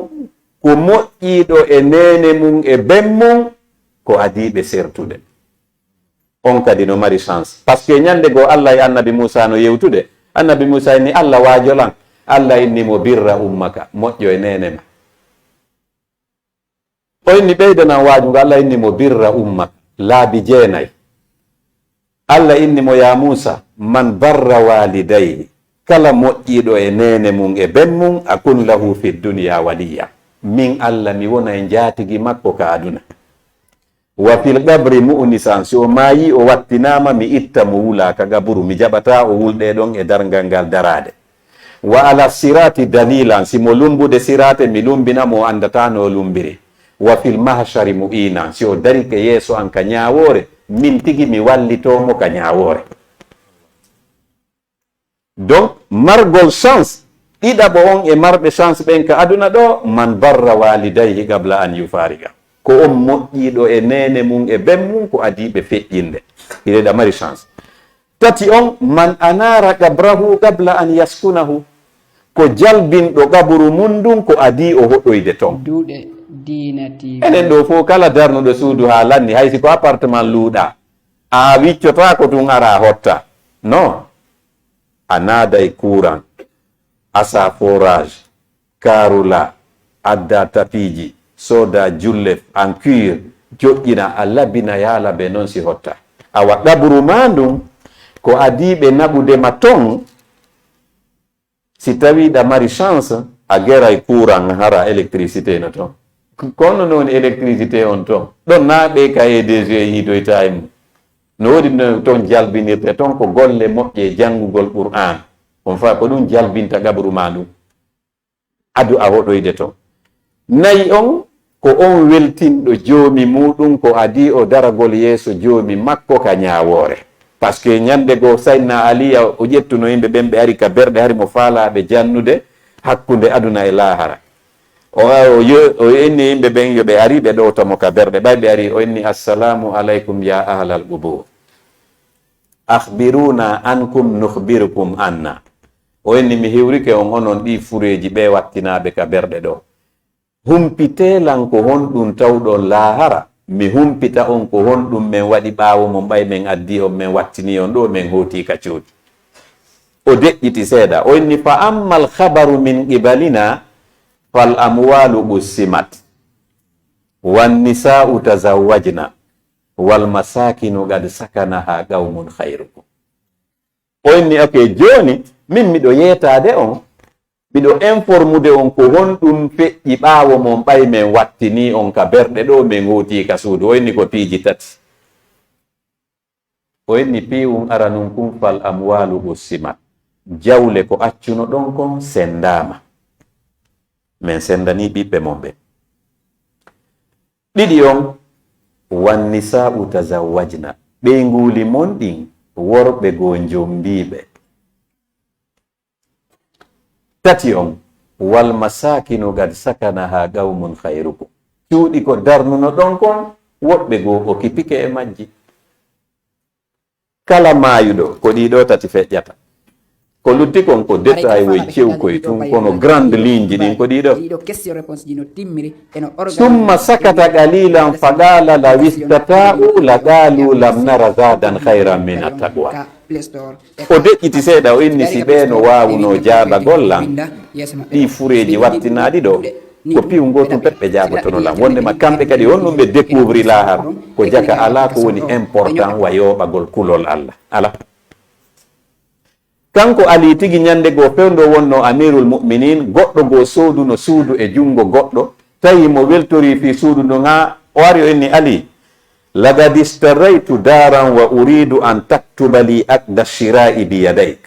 ko moƴƴiiɗo e neene mum e ben mum, ko adii ɓe sertude. On kadi no mari chance. Parce que ñande goo Allah e Annabi Muusa no yewtude. Annabi Muusa inni, "Allah, waajolan." Allah inni mo, "Birra ummaka, moƴƴo e neene ma." O inni, "Ɓeydanan waajungo." Allah inni mo, "Birra ummaka, laabi jeenay." Allah inni mo, "Ya Muusa, man barra waalidayhi, kala moƴƴiiɗo e neene mum e ben mum, akun lahu fi dunya waliya. Min Allah mi wonay njaatigi makko ka aduna. Wa fil qabri mu'nisan, si o maayii o wattinaama, mi itta mo wula ka qaburu, mi jaɓataa o wulɗe ɗon e darngal ngal daraade. Wa ala sirati dalilan, si mo lumbude sirate, mi lumbina mo, o anndata no o lumbiri. Wa fil mahshari mu'inan, si o darike yeeso an ka ñaawoore, min tigi mi wallitoo mo ka ñaawoore." Donc, margol chance, ɗiɗaɓo on e marɓe chance ɓen ka aduna ɗo, man barra walidayhi qabla an yufariqa. Ko on moƴƴiiɗo e neene mum e ben mum ko adii ɓe feƴƴinde. Hiɗa mari chance. Tati on, man anara qabrahu qabla an yaskunahu. Ko jalbinɗo qaburu mum ndun ko adii o hoɗoyde ton. Duɗe Diina T V. Enen ɗo fof kala darnuɗo suudu haa lanni, hay si ko appartement luuɗa, a wiccotaako tun ara hotta. Non. A naaday courant, asa forage, kaarula, adda tapiiji, sooda jullef, en cuir, joƴƴina, a labina yaala be non si hotta. Awa qaburu ma ndun, ko adii ɓe naɓude ma ton, si tawi ɗa mari chance, a geray courant hara électricité no ton. Ko, kono non électricité on ton. Ɗon na ɓe ka E D G yiidoyta e mum. No woodi no ton jalbinirte ton ko golle moƴƴe janngugol Qur'an. On fa ko ɗum jalbinta qabru ma ndun. Adu a hoɗoyde ton. Nayi on, ko on weltinɗo Joomi muuɗum ko adii o daragol yeeso Joomi makko ka ñaawoore. Parce que ñande goo Sayyidina Aliya o ƴettuno yimɓe ɓen ɓe ari ka berɗe hari mo faalaa ɓe jannude hakkunde aduna e laahara. O, o, yo, o inni yimɓe ɓen yo ɓe ari ɓe ɗowta mo ka berɗe. Ɓay ɓe ari o inni, "Assalamu alaykum ya ahlal qubur. Akhbiruna ankum nukhbirukum anna." O inni, "Mi hiwrike on onon ɗii fureeji ɓee wattinaaɓe ka berɗe ɗoo. Humpitee lan ko honɗum tawɗon laahara, mi humpita on ko honɗum men waɗi ɓaawo mon ɓay men addii on, men wattinii on ɗoo, men hootii ka cuuɗi." O deƴƴiti seeɗa, o inni, "Fa ammal khabaru min qibalina, fal amwalu qussimat, wan nisa'u tazawwajna, wal masakinu qad sakanaha qawmun khayrukum." O inni, "Ok, jooni min miɗo yeetaade on, miɗo informude on ko honɗum feƴƴi ɓaawo mon ɓay men wattinii on ka berɗe ɗoo, men hootii ka suudu." O inni ko piiji tati. O inni piiwum aranum kun, fal amwalu qussimat. Jawle ko accuno ɗon kon sendaama. Men sendanii ɓiɓɓe mon ɓen. Ɗiɗi on, wan nisa'u tazawwajna. Ɓeynguuli mon ɗin, worɓe goo njombiiɓe. Tati on, wal masakinu qad sakanaha qawmun khayrukum. Cuuɗi ko darnuno ɗon kon, woɓɓe goo o kipike e majji. Kala maayuɗo, ko ɗii ɗoo tati feƴƴata. Ko lutti kon ko détail woy cewkoy tun, kono grande ligne ji ɗin ko ɗii ɗoo. Summa sakata qalilan fa qala law istata'u la qalu lam nara zadan khayran min attaqwa. O deƴƴiti seeɗa, o inni si ɓee no waawunoo jaabagol lan ɗii fureeji wattinaaɗi ɗoo, ko piiw ngoo tun pet ɓe jaabotono lan. Wondema kamɓe kadi honɗum ɓe découvri laahara, ko jaka alaa ko woni important wa yooɓagol kulol Allah. Alaa. Kanko Ali tigi ñande goo fewndo wonno Amirul Mu'minin, goɗɗo goo sooduno suudu e junngo goɗɗo, tawi mo weltori fii suudu ndun haa o ari o inni, "Ali, laqad ishtaraytu daran wa uridu an taktuba li aqda shira'i bi yadayk."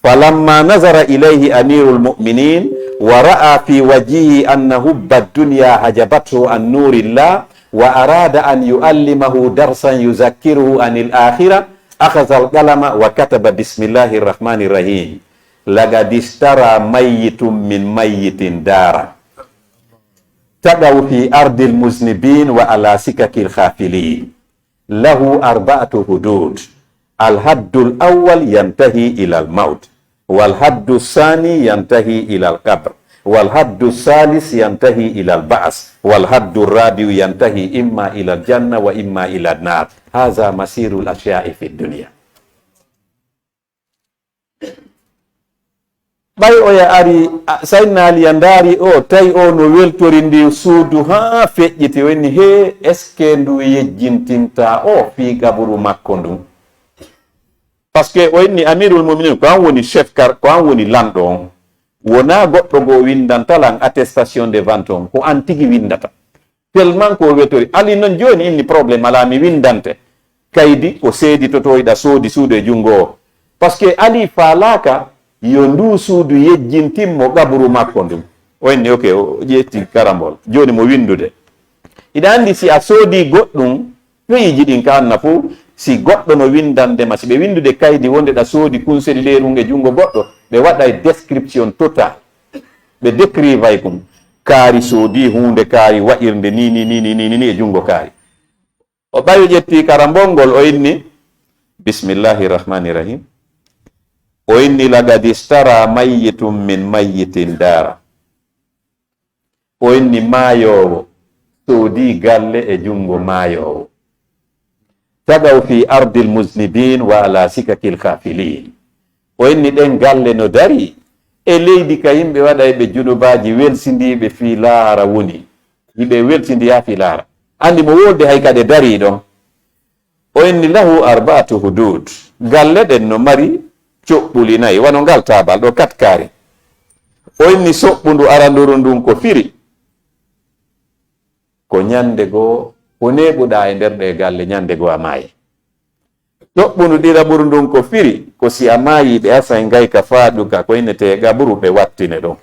Falamma nazara ilayhi Amirul Mu'minin wa ra'a fi wajhihi anna hubba dunya hajabathu an nurillah, وأراد أن يعلمه درسا يذكره عن الآخرة، أخذ القلم وكتب: بسم الله الرحمن الرحيم. لقد اشترى ميت من ميت دارا تقع في أرض المذنبين وعلى سكك الغافلين. له أربعة حدود. الحد الأول ينتهي إلى الموت، والحد الثاني ينتهي إلى القبر، والحد الثالث ينتهي إلى البعث، والحد الرابع ينتهي إما إلى الجنة وإما إلى النار. هذا مصير الأشياء في الدنيا. Ɓay oya ari, a, Sayyidina Ali ya ndaari o, tawi o no weltori ndi suudu haa feƴƴiti, o inni, "Hee, est-ce que ndu yejjintinta o fii qaburu makko ndun?" Parce que o inni, "Amirul Muminin, ko an woni chef kar, ko an woni lanɗo on. Wonaa goɗɗo goo windanta lan attestation de vente on, ko an tigi windata." Tellement ko o weltori. Ali non jooni inni, "Problème alaa, mi windante." Kaydi ko seedi to toyɗa soodi suudu e junngo o. Parce que Ali faalaaka yo nduu suudu yejjintin mo qaburu makko ndun. O inni, "Ok," o ƴetti karambol. Jooni mo winndude. Iɗa anndi si a soodi goɗɗum, feuille ji ɗin ka anna fof, si goɗɗo no windande ma, si ɓe winndude kaydi wonde ɗa soodi kunseli leeru e junngo goɗɗo, ɓe waɗay description total. Ɓe décrivay kun. Kaari soodi huunde kaari wa'irnde ni, ni, ni, ni, ni, ni, ni e junngo kaari. O ɓawi ƴetti karambol ngol, o inni, "Bismillahi rahmani rahim." O inni, "Laqad ishtara mayyitun min mayyitin dara." O inni, "Maayoowo soodi galle e junngo maayoowo. Tagaw fi ardil muznibin wa ala sikakil ghafilin." O inni, "Ɗen galle no dari e leydi ka yimɓe waɗa e ɓe junubaaji welsindiiɓe fii laara woni. Hiɓe welsindi haa fii laara. Anndi mo wolde hay kadi dari ɗon." O inni, "Lahu arba'atu hudud." Galle ɗen no mari coɓɓuli nayi, wano ngal taabal ɗo, kat kaari. O inni, "Soɓɓundu aranduru ndun ko firi? Ko ñande goo, ko neeɓuɗaa e nder ɗee galle, ñande goo a maayi. Soɓɓundu ɗiɗaɓuru ndun ko firi? Ko si a maayi, ɓe asay ngayka faaɗuka ko innetee qaburu, ɓe wattine ɗon.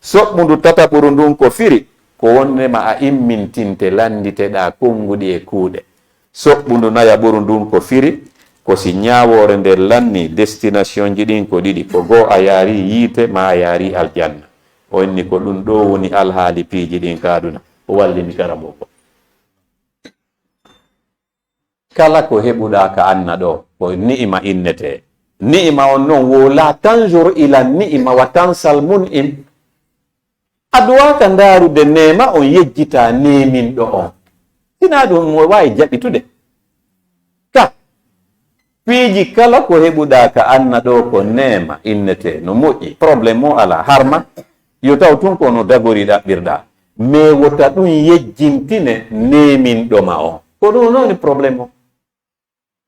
Soɓɓundu tataɓuru ndun ko firi? Ko wonnema a immintinte, lannditeɗaa konnguɗi e kuuɗe. Soɓɓundu nayaɓuru ndun ko firi? Ko si ñaawoore nden lannii, destination ji ɗin ko ɗiɗi, ko goo a yaarii yiite, maa a yaarii aljanna." O inni, "Ko ɗun ɗoo woni alhaali piiji ɗin ka aduna." O wallini karambol ngol. Kala ko heɓuɗaa ka anna ɗoo, ko ni'ima innetee. Ni'ima on non, wo la tanzur ila ni'ima wa tansal mun'im. A duwaaka ndaarude neema on, yejjitaa neeminɗo on. Sinaa ɗun mo waawi jaɓitude. Ka piiji kala ko heɓuɗaa ka anna ɗoo ko neema innetee, no moƴƴi, problème o alaa, harma, yo taw tun ko no dagori ɗaɓɓirɗaa. Mais wota ɗun yejjintine neeminɗo ma on. Ko ɗun woni problème o.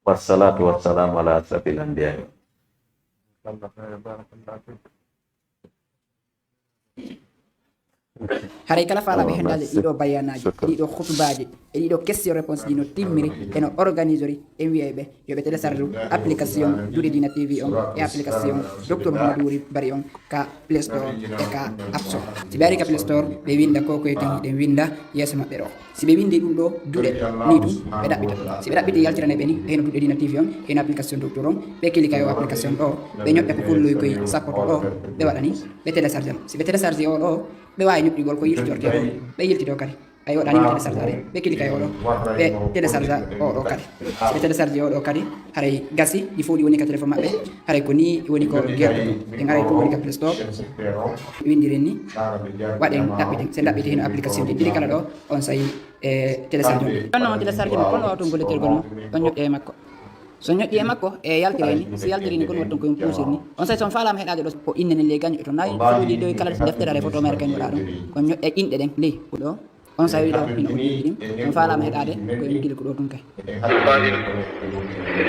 Wassalatu wassalamu ala ashrafil anbiya. Haray kala faalaaɓe henndaade ɗiɗo bayanaaji, ɗiɗo khutubaaji, e ɗiɗo question réponse ji no timmiri, e no organisori, en wi'ay ɓe yo ɓe télécharge application Duɗe Diina T V on e application Docteur Mouhamadou Wuri Bari on ka Play Store e ka App Store. Si ɓe ari ka Play Store, ɓe winnda ko koye ten hiɗen winnda yeeso maɓɓe ɗoo. Si ɓe winndi ɗun ɗoo duɗe nii tun, ɓe ɗaɓɓita. Si ɓe ɗaɓɓiti, yaltirane ɓe ni, heno Duɗe Diina T V on, heno application Docteur on, ɓe kilika yo application ɗoo, ɓe ñoƴƴa ko kolloy koye sappoto ɗoo, ɓe waɗa ni, ɓe télécharge. Si ɓe télécharge o ɗoo, ɓe waawi ñoƴƴugol ko yiltitorte ɗoo, ɓe yiltito kadi. Ay, o ɗaani mi télécharge, ɓe kilika e o ɗoo, ɓe télécharge o ɗoo kadi. Si ɓe télécharge o ɗoo kadi, haray gasi, il faut ɗi woni ka téléphone maɓɓe, haray ko nii woni ko gerɗo ɗoo. Ɓe ngaray fof woni ka Play Store, winndiren ni, waɗen, ɗaɓɓiten. Si en ɗaɓɓiti hino application ji ɗiɗi kala ɗoo, on sayi e télécharge on. Ɗon non on télécharge mo, kono o waawton gollitirgol mo, on ñoƴƴa e makko. So ñoƴƴi e makko, e yaltire ni, si yaltiri ni, kono watton ko on puusir ni. On sayi so on faalaama heɗaade ɗoo, ko inne nen ley gaño e to nayi, so ɗi ɗo kala deftere aray photo mere kañ waɗa ɗum. Ko ñoƴƴa inɗe ɗen ley ɗoo. On sawi ɗoo hino on inɗi ɗin, on faalaama heɗaade, ko en gila ko ɗoo tun kay. القائل: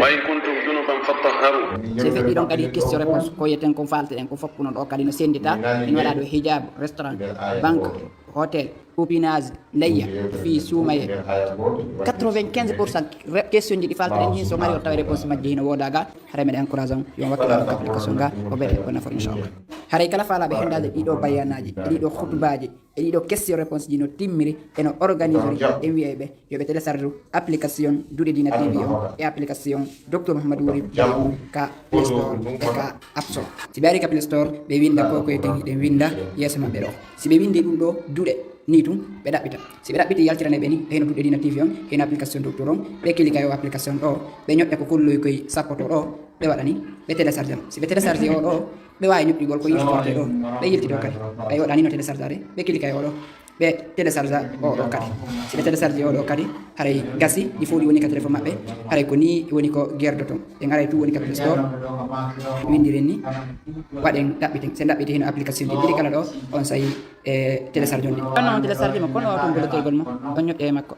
"وإن كنتم جنبا فاطهروا." Si feƴƴi ɗon kadi question réponse, ko yeten kon faalteɗen ko foppuno ɗoo kadi no senndita, ina waɗa ɗo hijab, restaurant, banque, hôtel, copinage, layya, fii suumaye. Quatre-vingt-quinze pour cent re-, question ji ɗi faltoɗen hin, so ngari o tawa réponse majji hino wooda ga, haray meɗen encourage on, yo on wakkilano ka application ga, o ɓeyda heɓugo nafoore, inchallah. Haray kala faalaɓe hendaade ɗiɗo bayanaaji, e ɗiɗo khutbaaji, e ɗiɗo question réponse ji no timmiri, e no organisori, en wi'ay ɓe, yo ɓe télécharge application Duɗe Diina T V on e application Docteur Mouhamadou Wuri ka Play Store e ka App Store. Si ɓe ari ka Play Store, ɓe winda ko koye ten hiɗen winda yeeso maɓɓe ɗo. Si ɓe windi ɗum ɗo, duɗe, ni tun, ɓe ɗaɓɓita. Si ɓe ɗaɓɓiti, yaltirane ɓe ni, heno Duɗe Diina T V on, heno application Docteur on, ɓe kilika yo application ɗo, ɓe ñoƴƴa ko kolloy koye sappoto ɗo, ɓe waɗa ni, ɓe télécharge mo. Si ɓe télécharge o ɗo, ɓe waawi ñoƴƴugol ko yiltitorte ɗo, ɓe yiltito kadi. Ɓay o ɗa ni no télécharge ade, ɓe kilika yo ɗo, ɓe télécharge o ɗo kadi. Si ɓe télécharge o ɗo kadi, haray gasi, ɗi fof ɗi woni ka téléphone maɓɓe, haray ko ni woni ko gerdoton. Ɓe ngaray tu woni ka Play Store, windiren ni, waɗen ɗaɓɓiten. Se ɗaɓɓiti hino application ji ɗiɗi kala ɗo, on sayi e télécharge on ɗi. Kono on télécharge mo, kono o ton bolotoygol mo, on ñoƴƴa e makko.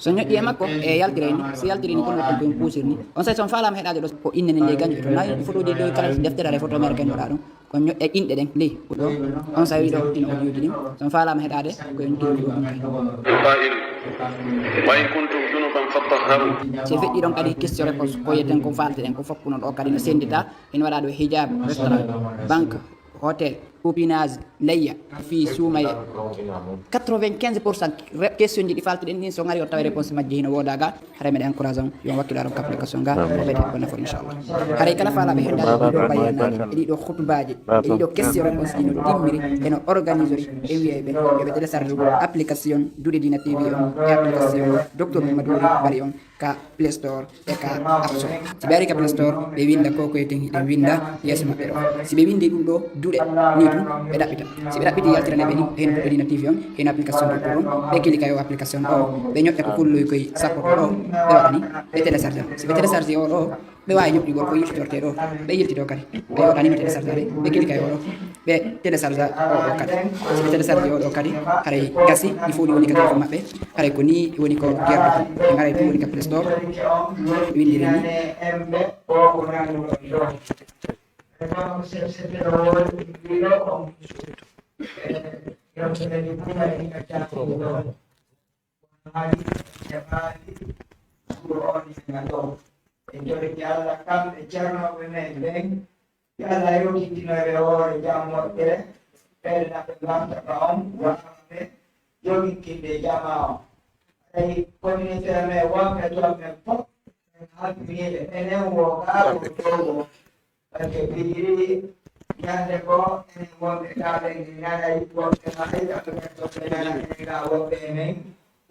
So ñoƴƴi e makko, e yaltira ni, so yaltiri ni, kono waɗi ko en puusir ni. On sayi so on faalaama heɗaade ɗo, ko innde nden nde gaño to nayi, fotoji ɗo kala deftere are photo mere gañoɗa ɗum. Ko ñoƴƴa inɗe ɗen ley ko ɗo. On sayi ɗo ino audio ji ɗin. So on faalaama heɗaade, ko en kiri ɗo ɗum kay. القائل: وإن كنتم جنبا فاطهروا. Si feƴƴi ɗon kadi question réponse, ko yeten ko falteɗen ko foppuno ɗo kadi no sendita, ina waɗa ɗo hijab, restaurant, banque, hôtel, copinage, layya, fii suumaye. Quatre-vingt-quinze pour cent re-, question ji ɗi faltuɗen ɗin, so ngari o tawa réponse majji hino wooda ga, haray meɗen encourage on, yo on wakkilo aron ka application ga, o ɓeyda ko nafoore, inchallah. Haray kala faalaɓe hen ɗaɗi ɗo bayyanaji, e ɗiɗo khutbaji, e ɗiɗo question réponse ji no timmiri, e no organisori, en wi'ay ɓe, yo ɓe télécharge application Duɗe Diina T V on, e application Docteur Mouhamadou Wuri Bari on, ka Play Store e ka App Store. Si ɓe ari ka Play Store, ɓe winda ko koye ten hiɗen winda yeeso maɓɓe ɗo. Si ɓe windi ɗum ɗo, duɗe, ni tun, ɓe ɗaɓɓita. Si ɓe ɗaɓɓiti, yaltirane ɓe ni, heno Duɗe Diina T V on, heno application Docteur on, ɓe kilika yo application ɗo, ɓe ñoƴƴa ko kolloy koye sappoto ɗo, ɓe waɗa ni, ɓe télécharge. Si ɓe télécharge o ɗo, ɓe waawi ñoƴƴugol ko yiltitorte ɗo, ɓe yiltito kadi. Ɓe waɗa ni no télécharge ade, ɓe kilika yo ɗo. Ɓe télécharge o ɗo kadi. Si ɓe télécharge o ɗo kadi, haray gasi, ɗi fof ɗi woni ka téléphone maɓɓe. Haray ko ni woni ko gerɗo kon. Ɓe ngaray ɗum woni ka Play Store. Ɓe windiri ni. En torike Allah kamɓe ceernooɓe men ɓen, yo Allah yewtintino ɓe hoore jam moƴƴere, ɓen na ɓe martaba on, waɗa ɓe joginkinde jama on. Tawi communauté men wonɓe toon ɓen fof, en halfiniiɓe, enen wo gaa ko dow o. Parce que fijiri ñande ko enen wonɓe gaa ɓen en nanay wonɓe ma ay kamɓe ɓen fof ɓe nana enen gaa wonɓe e men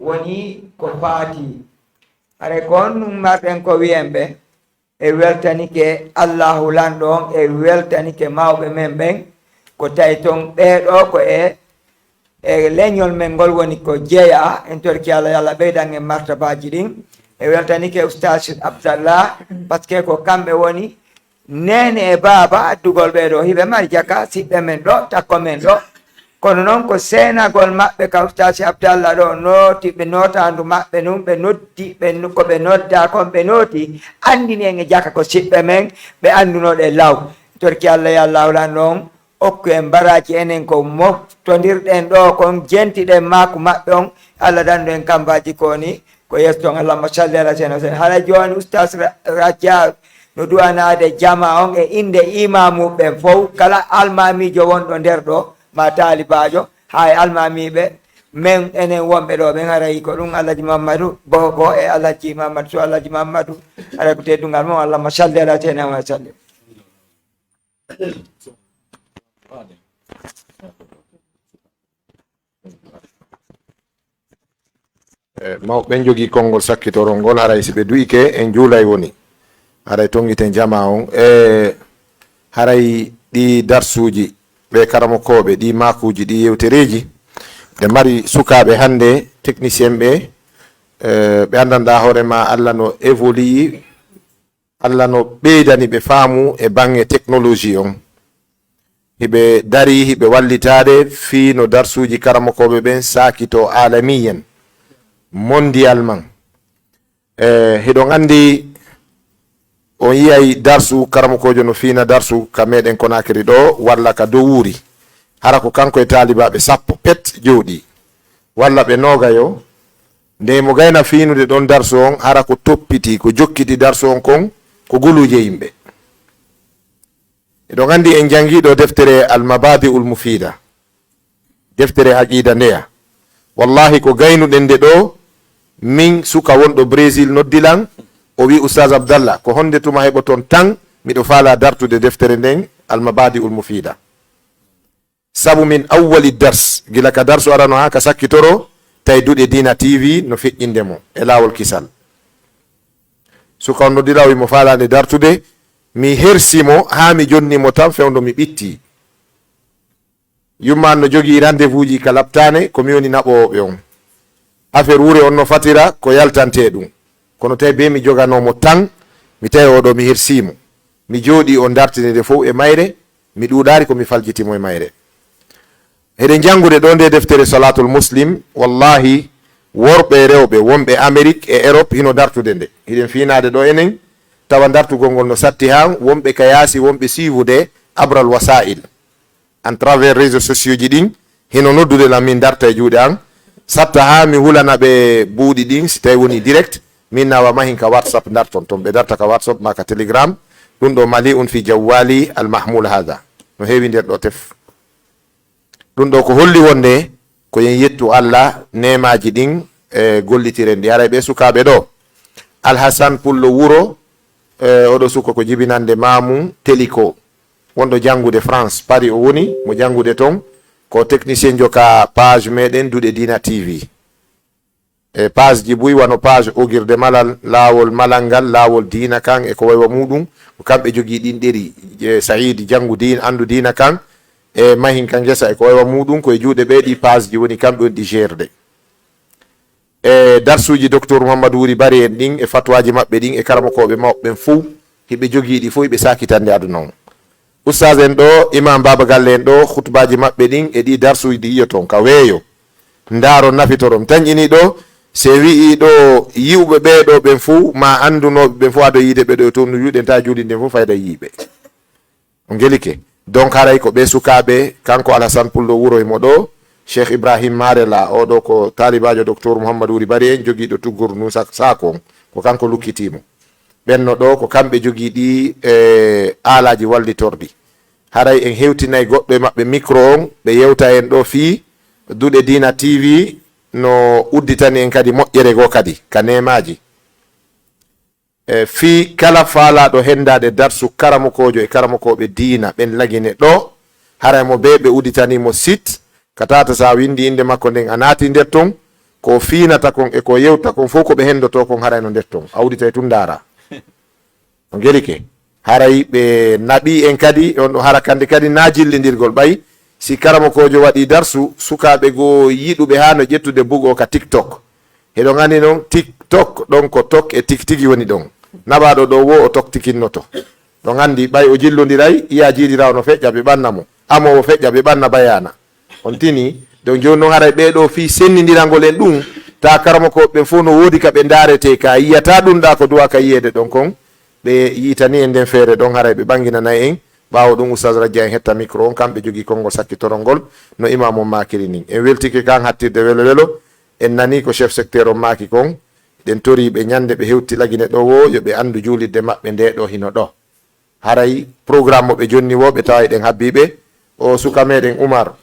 woni ko faati. Hare ko on ɗum marɗen ko wiyen ɓe. E weltanike Allahu Lanɗo on, e weltanike mawɓe men ɓen, ko tawi toon ɓee ɗoo ko e, e leñol men ngol woni ko jeyaa. En torki Allah, yo Allah ɓeydan en martabaaji ɗin. E weltanike Oustaz Abdallah, parce que ko kamɓe woni neene e baaba addugol ɓee ɗoo. Hiɓe mari jaka, siɓɓe men ɗoo, takko men ɗoo. Kono noon ko seenagol maɓɓe ka Ustaasi Abdallah ɗo nooti, ɓe nootaandu maɓɓe ndun, ɓe noddi, ɓe no-, ko ɓe noddaa kon ɓe nooti, anndini en e jaka ko siɓɓe men, ɓe anndunoo ɗe law. Torki Allah, yo Allah hulan ɗon, okku en baraaji enen ko moftondirɗen ɗo kon, jentiɗen maaku maɓɓe on, Allah dandu en kambaaji ko ni, ko yeeso ton. Allahumma salli ala sayyidina Hussein. Hara jooni Ustaas Ra-, Rajab no du'anaade jama on e innde imaamu ɓen fow, kala almaamiijo wonɗo nder ɗo, ma taalibaajo, haa e almaamiiɓe men, enen wonɓe ɗo ɓen, haray ko ɗum Alhaji Mammadu Bobo e Alhaji Mammadu Sow, Alhaji Mammadu, haray ko teddungal mum, Allahumma salli ala sayyidina wa sallim. E, mawɓe ɓen jogii konngol sakkitorol ngol, haray si ɓe du'ike, en juulay woni. Haray tonngiten jamaa on. E, haray ɗii darsuuji, ɓee karamokooɓe, ɗii maakuuji, ɗii yewtereeji, ɓe mari sukaaɓe hannde, technicien ɓe, e, ɓe anndanɗaa hoore maa, Alla no évoluer, Alla no ɓeydani ɓe faamu e baŋŋe technologie on. Hiɓe darii, hiɓe wallitaade fii no darsuuji karamokooɓe ɓen saakitoo aalamiyan, mondialement. E, hiɗon anndi, on yi'ay darsu, karamokoojo no fiina darsu ka meɗen Konaakiri ɗoo, walla ka Dowuuri. Hara ko kanko e taalibaaɓe sappo pet jooɗii. walla ɓe noogayo. Nde mo gayna fiinude ɗon darsu on, hara ko toppiti, ko jokkiti darsu on kon, ko guluuje yimɓe. Eɗon anndi en janngi ɗo deftere Al-Mabadi'ul Mufida, deftere aqida ndeya. Wallahi ko gaynuɗen nde ɗo, min suka wonɗo Brésil noddi lan, o wi, "Ustaz Abdallah, ko honde tuma heɓoton tan miɗo faala dartude deftere nden Al-Mabadi'ul Mufida?" Sabu min awwali dars, gila ka darsu arano haa ka sakkitoro, tawi Duɗe Diina T V no feƴƴinde mo e laawol kisal. Suka on noddira o wi mo faalaande dartude, mi hersi mo haa mi jonni mo tan fewndo mi ɓitti. Yumma an no jogii rendez-vous ji ka laptaane, ko mi woni naɓoowo ɓe on. Affaire wure on no fatira ko yaltantee ɗum. Kono tawi be mi joganoo mo tan, mi tawi oo ɗoo mi hersii mo. Mi jooɗii o dartini nde fow e mayre, mi ɗuuɗaari ko mi faljiti mo e mayre. Heɗen janngude ɗoo nde deftere Salatul Muslim, wallahi, worɓe e rewɓe wonɓe Amerik e Erop hino dartude nde. Hiɗen fiinaade ɗoo enen, tawa dartugol ngol no satti haa wonɓe ka yaasi, wonɓe siiwude abral wasaa'il, en travers réseaux sociaux ji ɗin, hino noddude lan min darta e juuɗe an, satta haa mi hulana ɓe buuɗi ɗin, si tawi woni direct, min nawa mahin ka WhatsApp darton ton, ɓe darta ka WhatsApp ma ka Telegram, ɗum ɗo mali un fi jawwali al mahmul hada. No heewi nder ɗo tef. Ɗum ɗo ko holli wonde ko yen yettu Allah neemaaji ɗin e gollitiren ɗi. Haray ɓe sukaaɓe ɗo, Alhasan Pullo Wuro, e oɗo suka ko jibinande Maamum Teliko, wonɗo janngude France, Paris o woni, mo janngude ton, ko technicien jo ka page meɗen Duɗe Diina T V. E page ji buy wano page Ogirde Malal, Laawol Malal ngal, Laawol Diina kan e ko waywa muɗum, ko kamɓe jogii ɗin ɗeri, e Saïd Janngu Diin, Anndu Diina kan, e Mahin ka Ngesa e ko waywa muɗum, ko e juuɗe ɓe ɗi page ji woni kamɓe woni ɗi gérde. E darsuuji Docteur Mouhamadou Wuri Bari en ɗin, e fatwaaji maɓɓe ɗin, e karamokooɓe mawɓe ɓen fow, hiɓe jogii ɗi fow, hiɓe saakitande aduna on. Ustaas en ɗo, Imam Baba Galle en ɗo, khutbaaji maɓɓe ɗin, e ɗi darsuuji ɗi yi'oton ka weeyo. Ndaaro nafitoron. Tan ini ɗo, se wi'i ɗo yi'uɓe ɓee ɗo ɓen fow, ma andunooɓe ɓen fow, ado yiide ɓe ɗo e toon no juuɗen ta juulinde fow fayda yiiɓe. On gelike. Donc haray ko ɓe sukaaɓe, kanko Alhasan Pullo wuro e mo ɗo, Cheikh Ibrahim Marela, o ɗo ko taalibaajo Docteur Mouhamadou Wuri Bari en, jogiiɗo tugguru ndun sak-, saako on. Ko kanko lukkitii mo. Ɓen no ɗo, ko kamɓe jogii ɗi, e, aalaaji wallitorɗi. Haray en hewtinay goɗɗo e maɓɓe micro on, ɓe yewta en ɗo fii Duɗe Diina T V no udditani en kadi moƴƴere goo kadi, ka neemaaji. E fii kala faalaaɗo henndaade darsu karamokoojo e karamokooɓe diina ɓen Lagine ɗoo, haray mo bee ɓe udditanii mo site, ka tata so a winndi innde makko nden a naati nder ton, ko o fiinata kon e ko o yewta kon fow ko ɓe henndotoo kon haray no nder ton. A udditay tun ndaaraa. On gelike. Haray ɓe naɓii en kadi, on ɗo hara kannde kadi naa jillindirgol ɓay. Si karamokoojo waɗii darsu, sukaaɓe goo yiɗuɓe haa no ƴettude bugo ka TikTok. Hiɗon anndi non, TikTok ɗon ko tok e tik tigi woni ɗon. Naɓaaɗo ɗo wo o tok tikinnoto. Ɗon anndi ɓay o jillondiray, iya jiidiraawo no feƴƴa ɓe ɓanna mo. Amoowo feƴƴa ɓe ɓanna bayaana. On tini, donc jooni non haray ɓee ɗoo fii senndindirangol en ɗum, ta karamokooɓe ɓen fow no woodi ka ɓe ndaaretee ka, yiyataa ɗum ɗaa ko duwaa ka yiyeede ɗon kon, ɓe yiitanii en nden feere ɗon haray ɓe ɓannginanay en. Ɓaawo ɗum Ustaas Rajja en hetta micro on, kamɓe jogii konngol sakkitorol ngol, no imaam on maakiri nin. En weltike kan hattirde welo welo, en nanii ko chef secteur on maaki kon, ɗen torii ɓe ñannde ɓe hewti Lagine ɗoo woo, yo ɓe anndu juulirde maɓɓe ndee ɗoo hino ɗoo. Haray programme mo ɓe jonni woo, ɓe taway ɗen habbii ɓe. O suka meɗen Umar,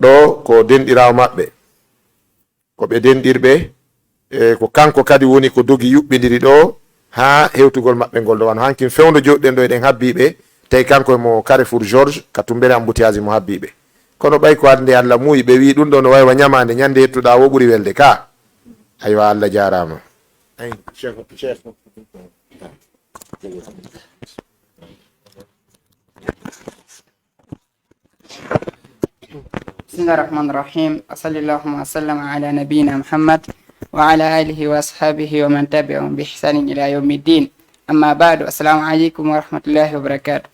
ɗoo ko denɗiraawo maɓɓe. Ko ɓe denɗirɓe, e ko kanko kadi woni ko dogi yuɓɓindiri ɗoo haa hewtugol maɓɓe ngol ɗoo. Wano hankin fewndo jooɗiɗen ɗoo eɗen habbii ɓe, tawi kanko e mo Carrefour Georges, ka Tumbere embouteillage mo habbii ɓe. Kono ɓay ko hannde Alla muuyi, ɓe wi'i ɗum ɗoo no waywa ñamaande, ñannde yettuɗaa woo ɓuri welde ka. Aywa, Alla jaaraama. Ay, Cheikh, Cheikh. بسم الله الرحمن الرحيم. وصلى اللهم وسلم على نبينا محمد وعلى آله وأصحابه ومن تبعهم بإحسان إلى يوم الدين. أما بعد، السلام عليكم ورحمة الله وبركاته.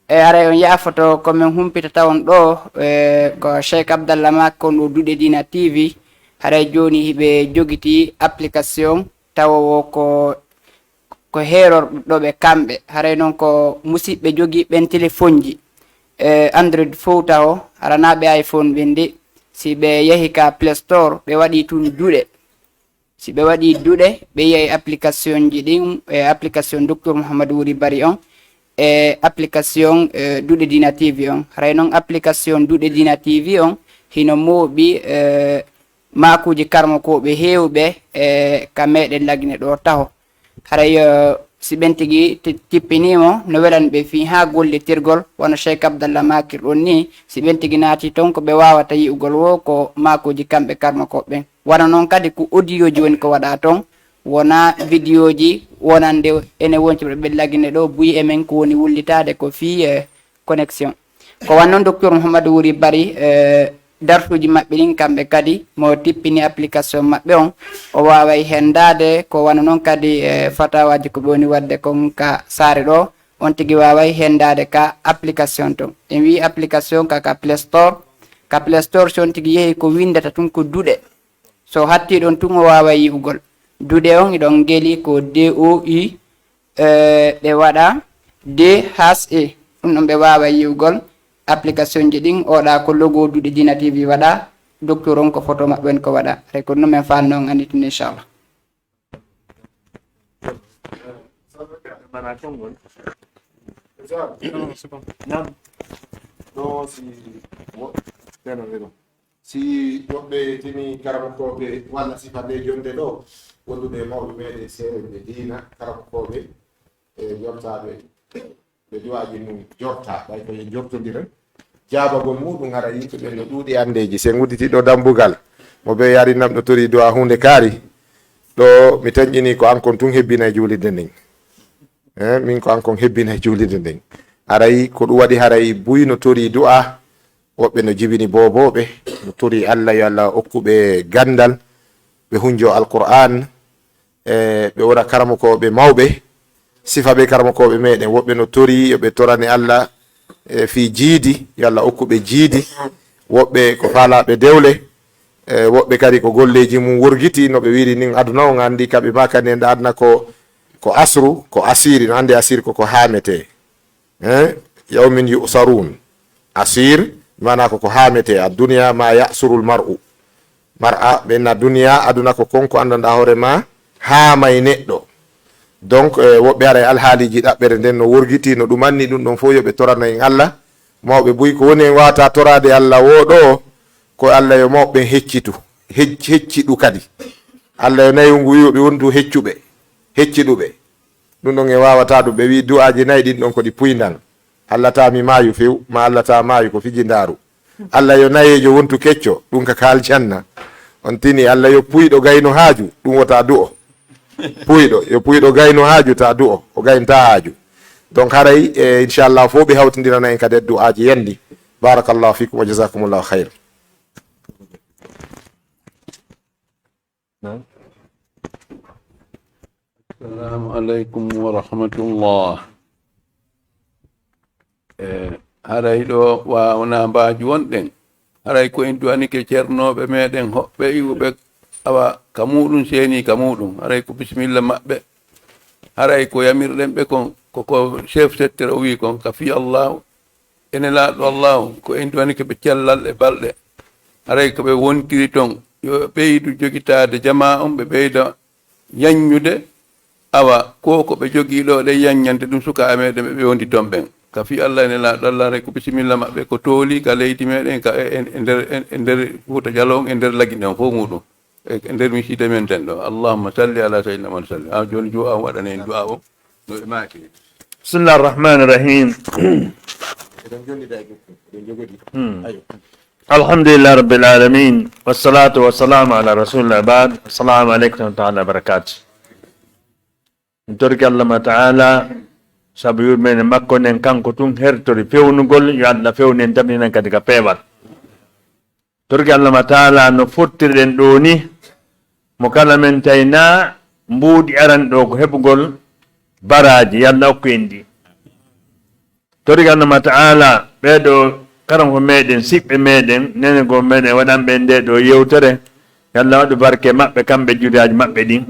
E haray on yaafoto ko min humpita tawon ɗoo, e, ko Cheikh Abdallah Mak kon ɗo Duɗe Diina T V. Haray jooni hiɓe jogiti application tawa wo ko ko heerorɓe ɗo ɓe kamɓe. Haray noon ko musiɓɓe jogii ɓen telefonji, e, Android fow taho, hara naa ɓe iPhone ɓen de. Si ɓe yahi ka Play Store, ɓe waɗi tun duɗe. Si ɓe waɗi duɗe, ɓe yiyay application ji ɗin, e application Docteur Mouhamadou Wuri Bari on, e application, e, Duɗe Dina T V on. Haray non application Duɗe Dina T V on, hino mooɓi, e, maakuuji karmokooɓe heewɓe, e, ka meɗen Lagine ɗo taho. Haray, e, si ɓen tigi ti-, tippinii mo, no welani ɓe fii haa gollitirgol, wano Cheikh Abdallah Makir on nii, si ɓen tigi naati ton, ko ɓe waawata yi'ugol wo ko maakuuji kamɓe karmokooɓe ɓen. Wano non kadi ko audio ji woni ko waɗaa ton, wonaa video ji wonande enen wonɓe Lagine ɗo, buy e men ko woni wullitaade ko fii, e, connexion. Ko wanno Docteur Mouhamadou Wuri Bari, e, darsuuji maɓɓe ɗin kamɓe kadi mo tippini application maɓɓe on, o waaway hendaade ko wano non kadi, e, fatawaaji ko ɓe woni waɗde kon ka saare ɗo, on tigi waaway hendaade ka application ton. En wii application ka, ka Play Store, ka Play Store si on tigi yehi ko winndata tun ko duɗe. So hattii ɗon tun o waaway yi'ugol. Duɗe on iɗon ngeli ko D O U, e, ɓe waɗa D H E. Ɗum ɗon ɓe waaway yi'ugol application ji ɗin. Oɗa ko logo Duɗe Dina T V waɗa. Docteur on ko photo maɓɓe on ko waɗa. Haray ko ɗum men faalno on annditinde, inchallah. Mana konngol. Naam. Ɗo si wo-, Si woɓɓe tini karamokooɓe walla sifa nde jonde ɗo, wondude e mawɓe meɗen seerenɓe diina, karamokooɓe e jortaaɓe, ɓe duwaaji mum jorta, ɓay ko en jortondira. Jaabagol muɗum hara yimɓe ɓen no ɗuuɗi anndeeji. Si en udditi ɗo dambugal, mo ɓe yari nam ɗo tori duwaa huunde kaari, ɗo mi tañƴini ko an kon tun hebbina e juulirde nden. Eh, min ko an kon hebbina e juulirde nden. Haray ko ɗum waɗi haray buy no tori du'aa, woɓɓe no jibini boobooɓe, no tori Allah yo Allah okku ɓe ganndal, ɓe hunjo Alqur'aan, e ɓe wona karamokooɓe mawɓe, sifa ɓe karamokooɓe meɗen. Woɓɓe no tori yo ɓe torane Allah, e fii jiidi, yo Allah okku ɓe jiidi. Woɓɓe ko faalaaɓe dewle, e woɓɓe kadi ko golleeji mum worgiti, no ɓe wiiri nin aduna on anndi ka ɓe maakani en ɗa aduna ko, ko asru, ko asiiri, no anndi asiiri ko ko haametee. Eh, yawmin yu'sarun. Asir, maana ko ko haamete, ad-dunya ma ya'surul mar'u. Mar'a, ɓe na duniya, aduna ko kon ko anndanɗaa hoore ma, haamay neɗɗo. Donc, eh, woɓɓe haray alhaaliji ɗaɓɓere nden no worgiti, no ɗum anni ɗum ɗon fof yo ɓe torano en Allah. Mawɓe buy ko woni en wawata toraade Allah wo ɗo, ko Allah yo mawɓe ɓen heccitu, hec-, hecciɗu kadi. Allah yo nayu ngu wi'o ɓe wondu heccuɓe, hecciɗuɓe. Ɗum ɗon en waawata ɗum. Ɓe wi'i du'aaji nayi ɗin ɗon ko ɗi puyndan. Allah ta mi maayu few, ma Allah ta maayu ko fiji ndaaru. Allah yo nayeejo wontu kecco, ɗum ka ka aljanna. On tini Allah yo puyɗo gayno haaju, ɗum wota du'o. Puyɗo, yo puyɗo gayno haaju ta du'o, o gaynta haaju. Donc haray, e, inchallah, fof ɓe hawtindirana en kadi e du'aaji yandi. Barakallahu fikum wa jazakumullahu khayr. Assalamu aleykum wa rahmatullah. E, haray ɗo wa-, wona mbaaju wonɗen. Haray ko en duwanike ceernooɓe meɗen hoɓɓe iwuɓe awa ka muɗum seeni ka muɗum. Haray ko bisimilla maɓɓe. Haray ko yamirɗen ɓe kon, ko, ko chef secteur o wi kon, ka fi Allahu. E Nelaaɗo Allaahu, ko en duwanike ɓe cellal e balɗe. Haray ko ɓe wontiri ton, yo ɓeydu jogitaade jamaa on, ɓe ɓeyda yaññude. Awa, ko, ko ɓe jogii ɗo ɗe yaññande ɗum sukaaɓe meɗen ɓe ɓe wondi ton ɓen. Ka fii Allah e Nelaaɗo Allah, haray ko bisimilla maɓɓe, ko tooli ka leydi meɗen, ka e, e, e nder, e, e nder Fuuta Jaloo on, e nder Lagine on, fof muɗum. E, e nder misiide men ten ɗo. Allahumma salli ala sayyidina Muhammad salli. Ah, jooni du'a on waɗana en du'a o. No ɓe maaki. Bismillah arrahman arrahim. Eɗen jonni da e goɗɗum. Eɗen jogori. Hmm. Ayo. Alhamdulillah rabbil alamin. Wassalatu wassalamu ala rasulillah ba'd. Assalamu alaikum wa rahmatullahi wa barakatuh. En torki Allah ma ta'ala, sabu yurmeende makko nden kanko tun hertori fewnugol, yo Allah fewnu en, tabitinen kadi ka peewal. Torki Allah ma ta'ala no fottirɗen ɗoo ni, mo kala men tawi na mbuuɗi arani ɗoo ko heɓugol baraaji, yo Allah okku en ɗi. Torki Allah ma ta'ala ɓee ɗoo karamoko meɗen, siɓɓe meɗen, nenegoo meɗen waɗanɓe en ndee ɗoo yewtere, yo Allah waɗu barke maɓɓe, kamɓe juriyaaji maɓɓe ɗin.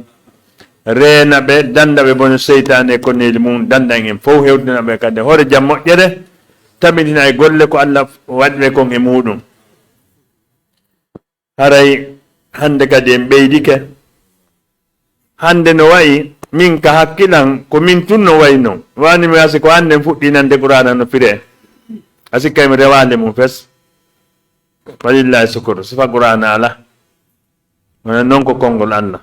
Reena ɓe, dannda ɓe bone seytaane e konneeli mum, dannda en fof, hewtina ɓe kadi hoore jam moƴƴere, tabitina e golle ko Allah waɗi ɓe kon e muɗum. Haray hannde kadi en ɓeydike. Hannde no wayi, min ka hakkilan, ko min tun no wayi non. Wani mi asi ko hannde en fuɗɗi nande Qur'aana no firee. A sikkay mi rewaande mum fes. Walillahi sukuru. Sifa Qur'aana ala. Wona non ko konngol Allah.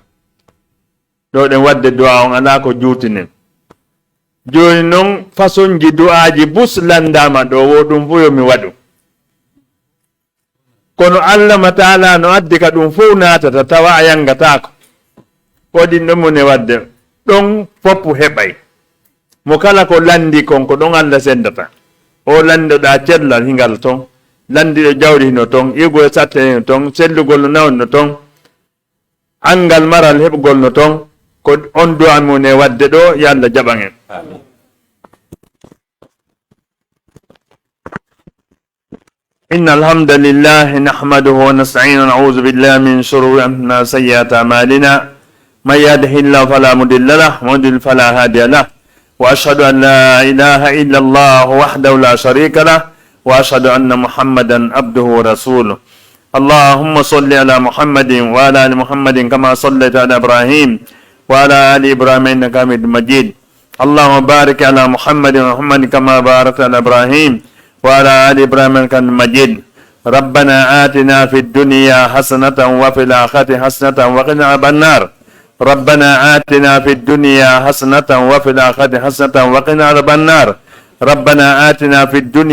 Ɗo ɗen waɗde du'a on alaa ko juutinen. Jooni non, façonji du'aaji bus lanndaama ɗo, wo ɗum fof yo mi waɗu. Kono Allah ma taala no addi ka ɗum fof naatata, tawa a yanngataako. Ko ɗin ɗon mone waɗde, ɗon fof heɓay. Mo kala ko lanndi kon, ko ɗon Allah senndata. O lanndoɗaa cellal hingal ton, lanndiɗo jawdi hino ton, iwgol e satte hino ton, sellugol no nawni no ton. Anngal maral heɓugol no ton, ko on du'a mum e waɗde ɗo, yo Allah jaɓan en. إن الحمد لله نحمده ونستعينه ونعوذ بالله من شرور أنفسنا وسيئات أعمالنا. من يهده الله فلا مضل له ومن يضلل فلا هادي له. وأشهد أن لا إله إلا الله وحده لا شريك له. وأشهد أن محمدا عبده ورسوله. اللهم صل على محمد وعلى آل محمد كما صليت على إبراهيم وعلى آل إبراهيم إنك حميد مجيد. اللهم بارك على محمد ومحمد كما باركت على إبراهيم وعلى آل إبراهيم إنك حميد مجيد. ربنا آتنا في الدنيا حسنة وفي الآخرة حسنة وقنا عذاب النار. ربنا آتنا في الدنيا حسنة وفي الآخرة حسنة وقنا عذاب النار. ربنا آتنا في الدنيا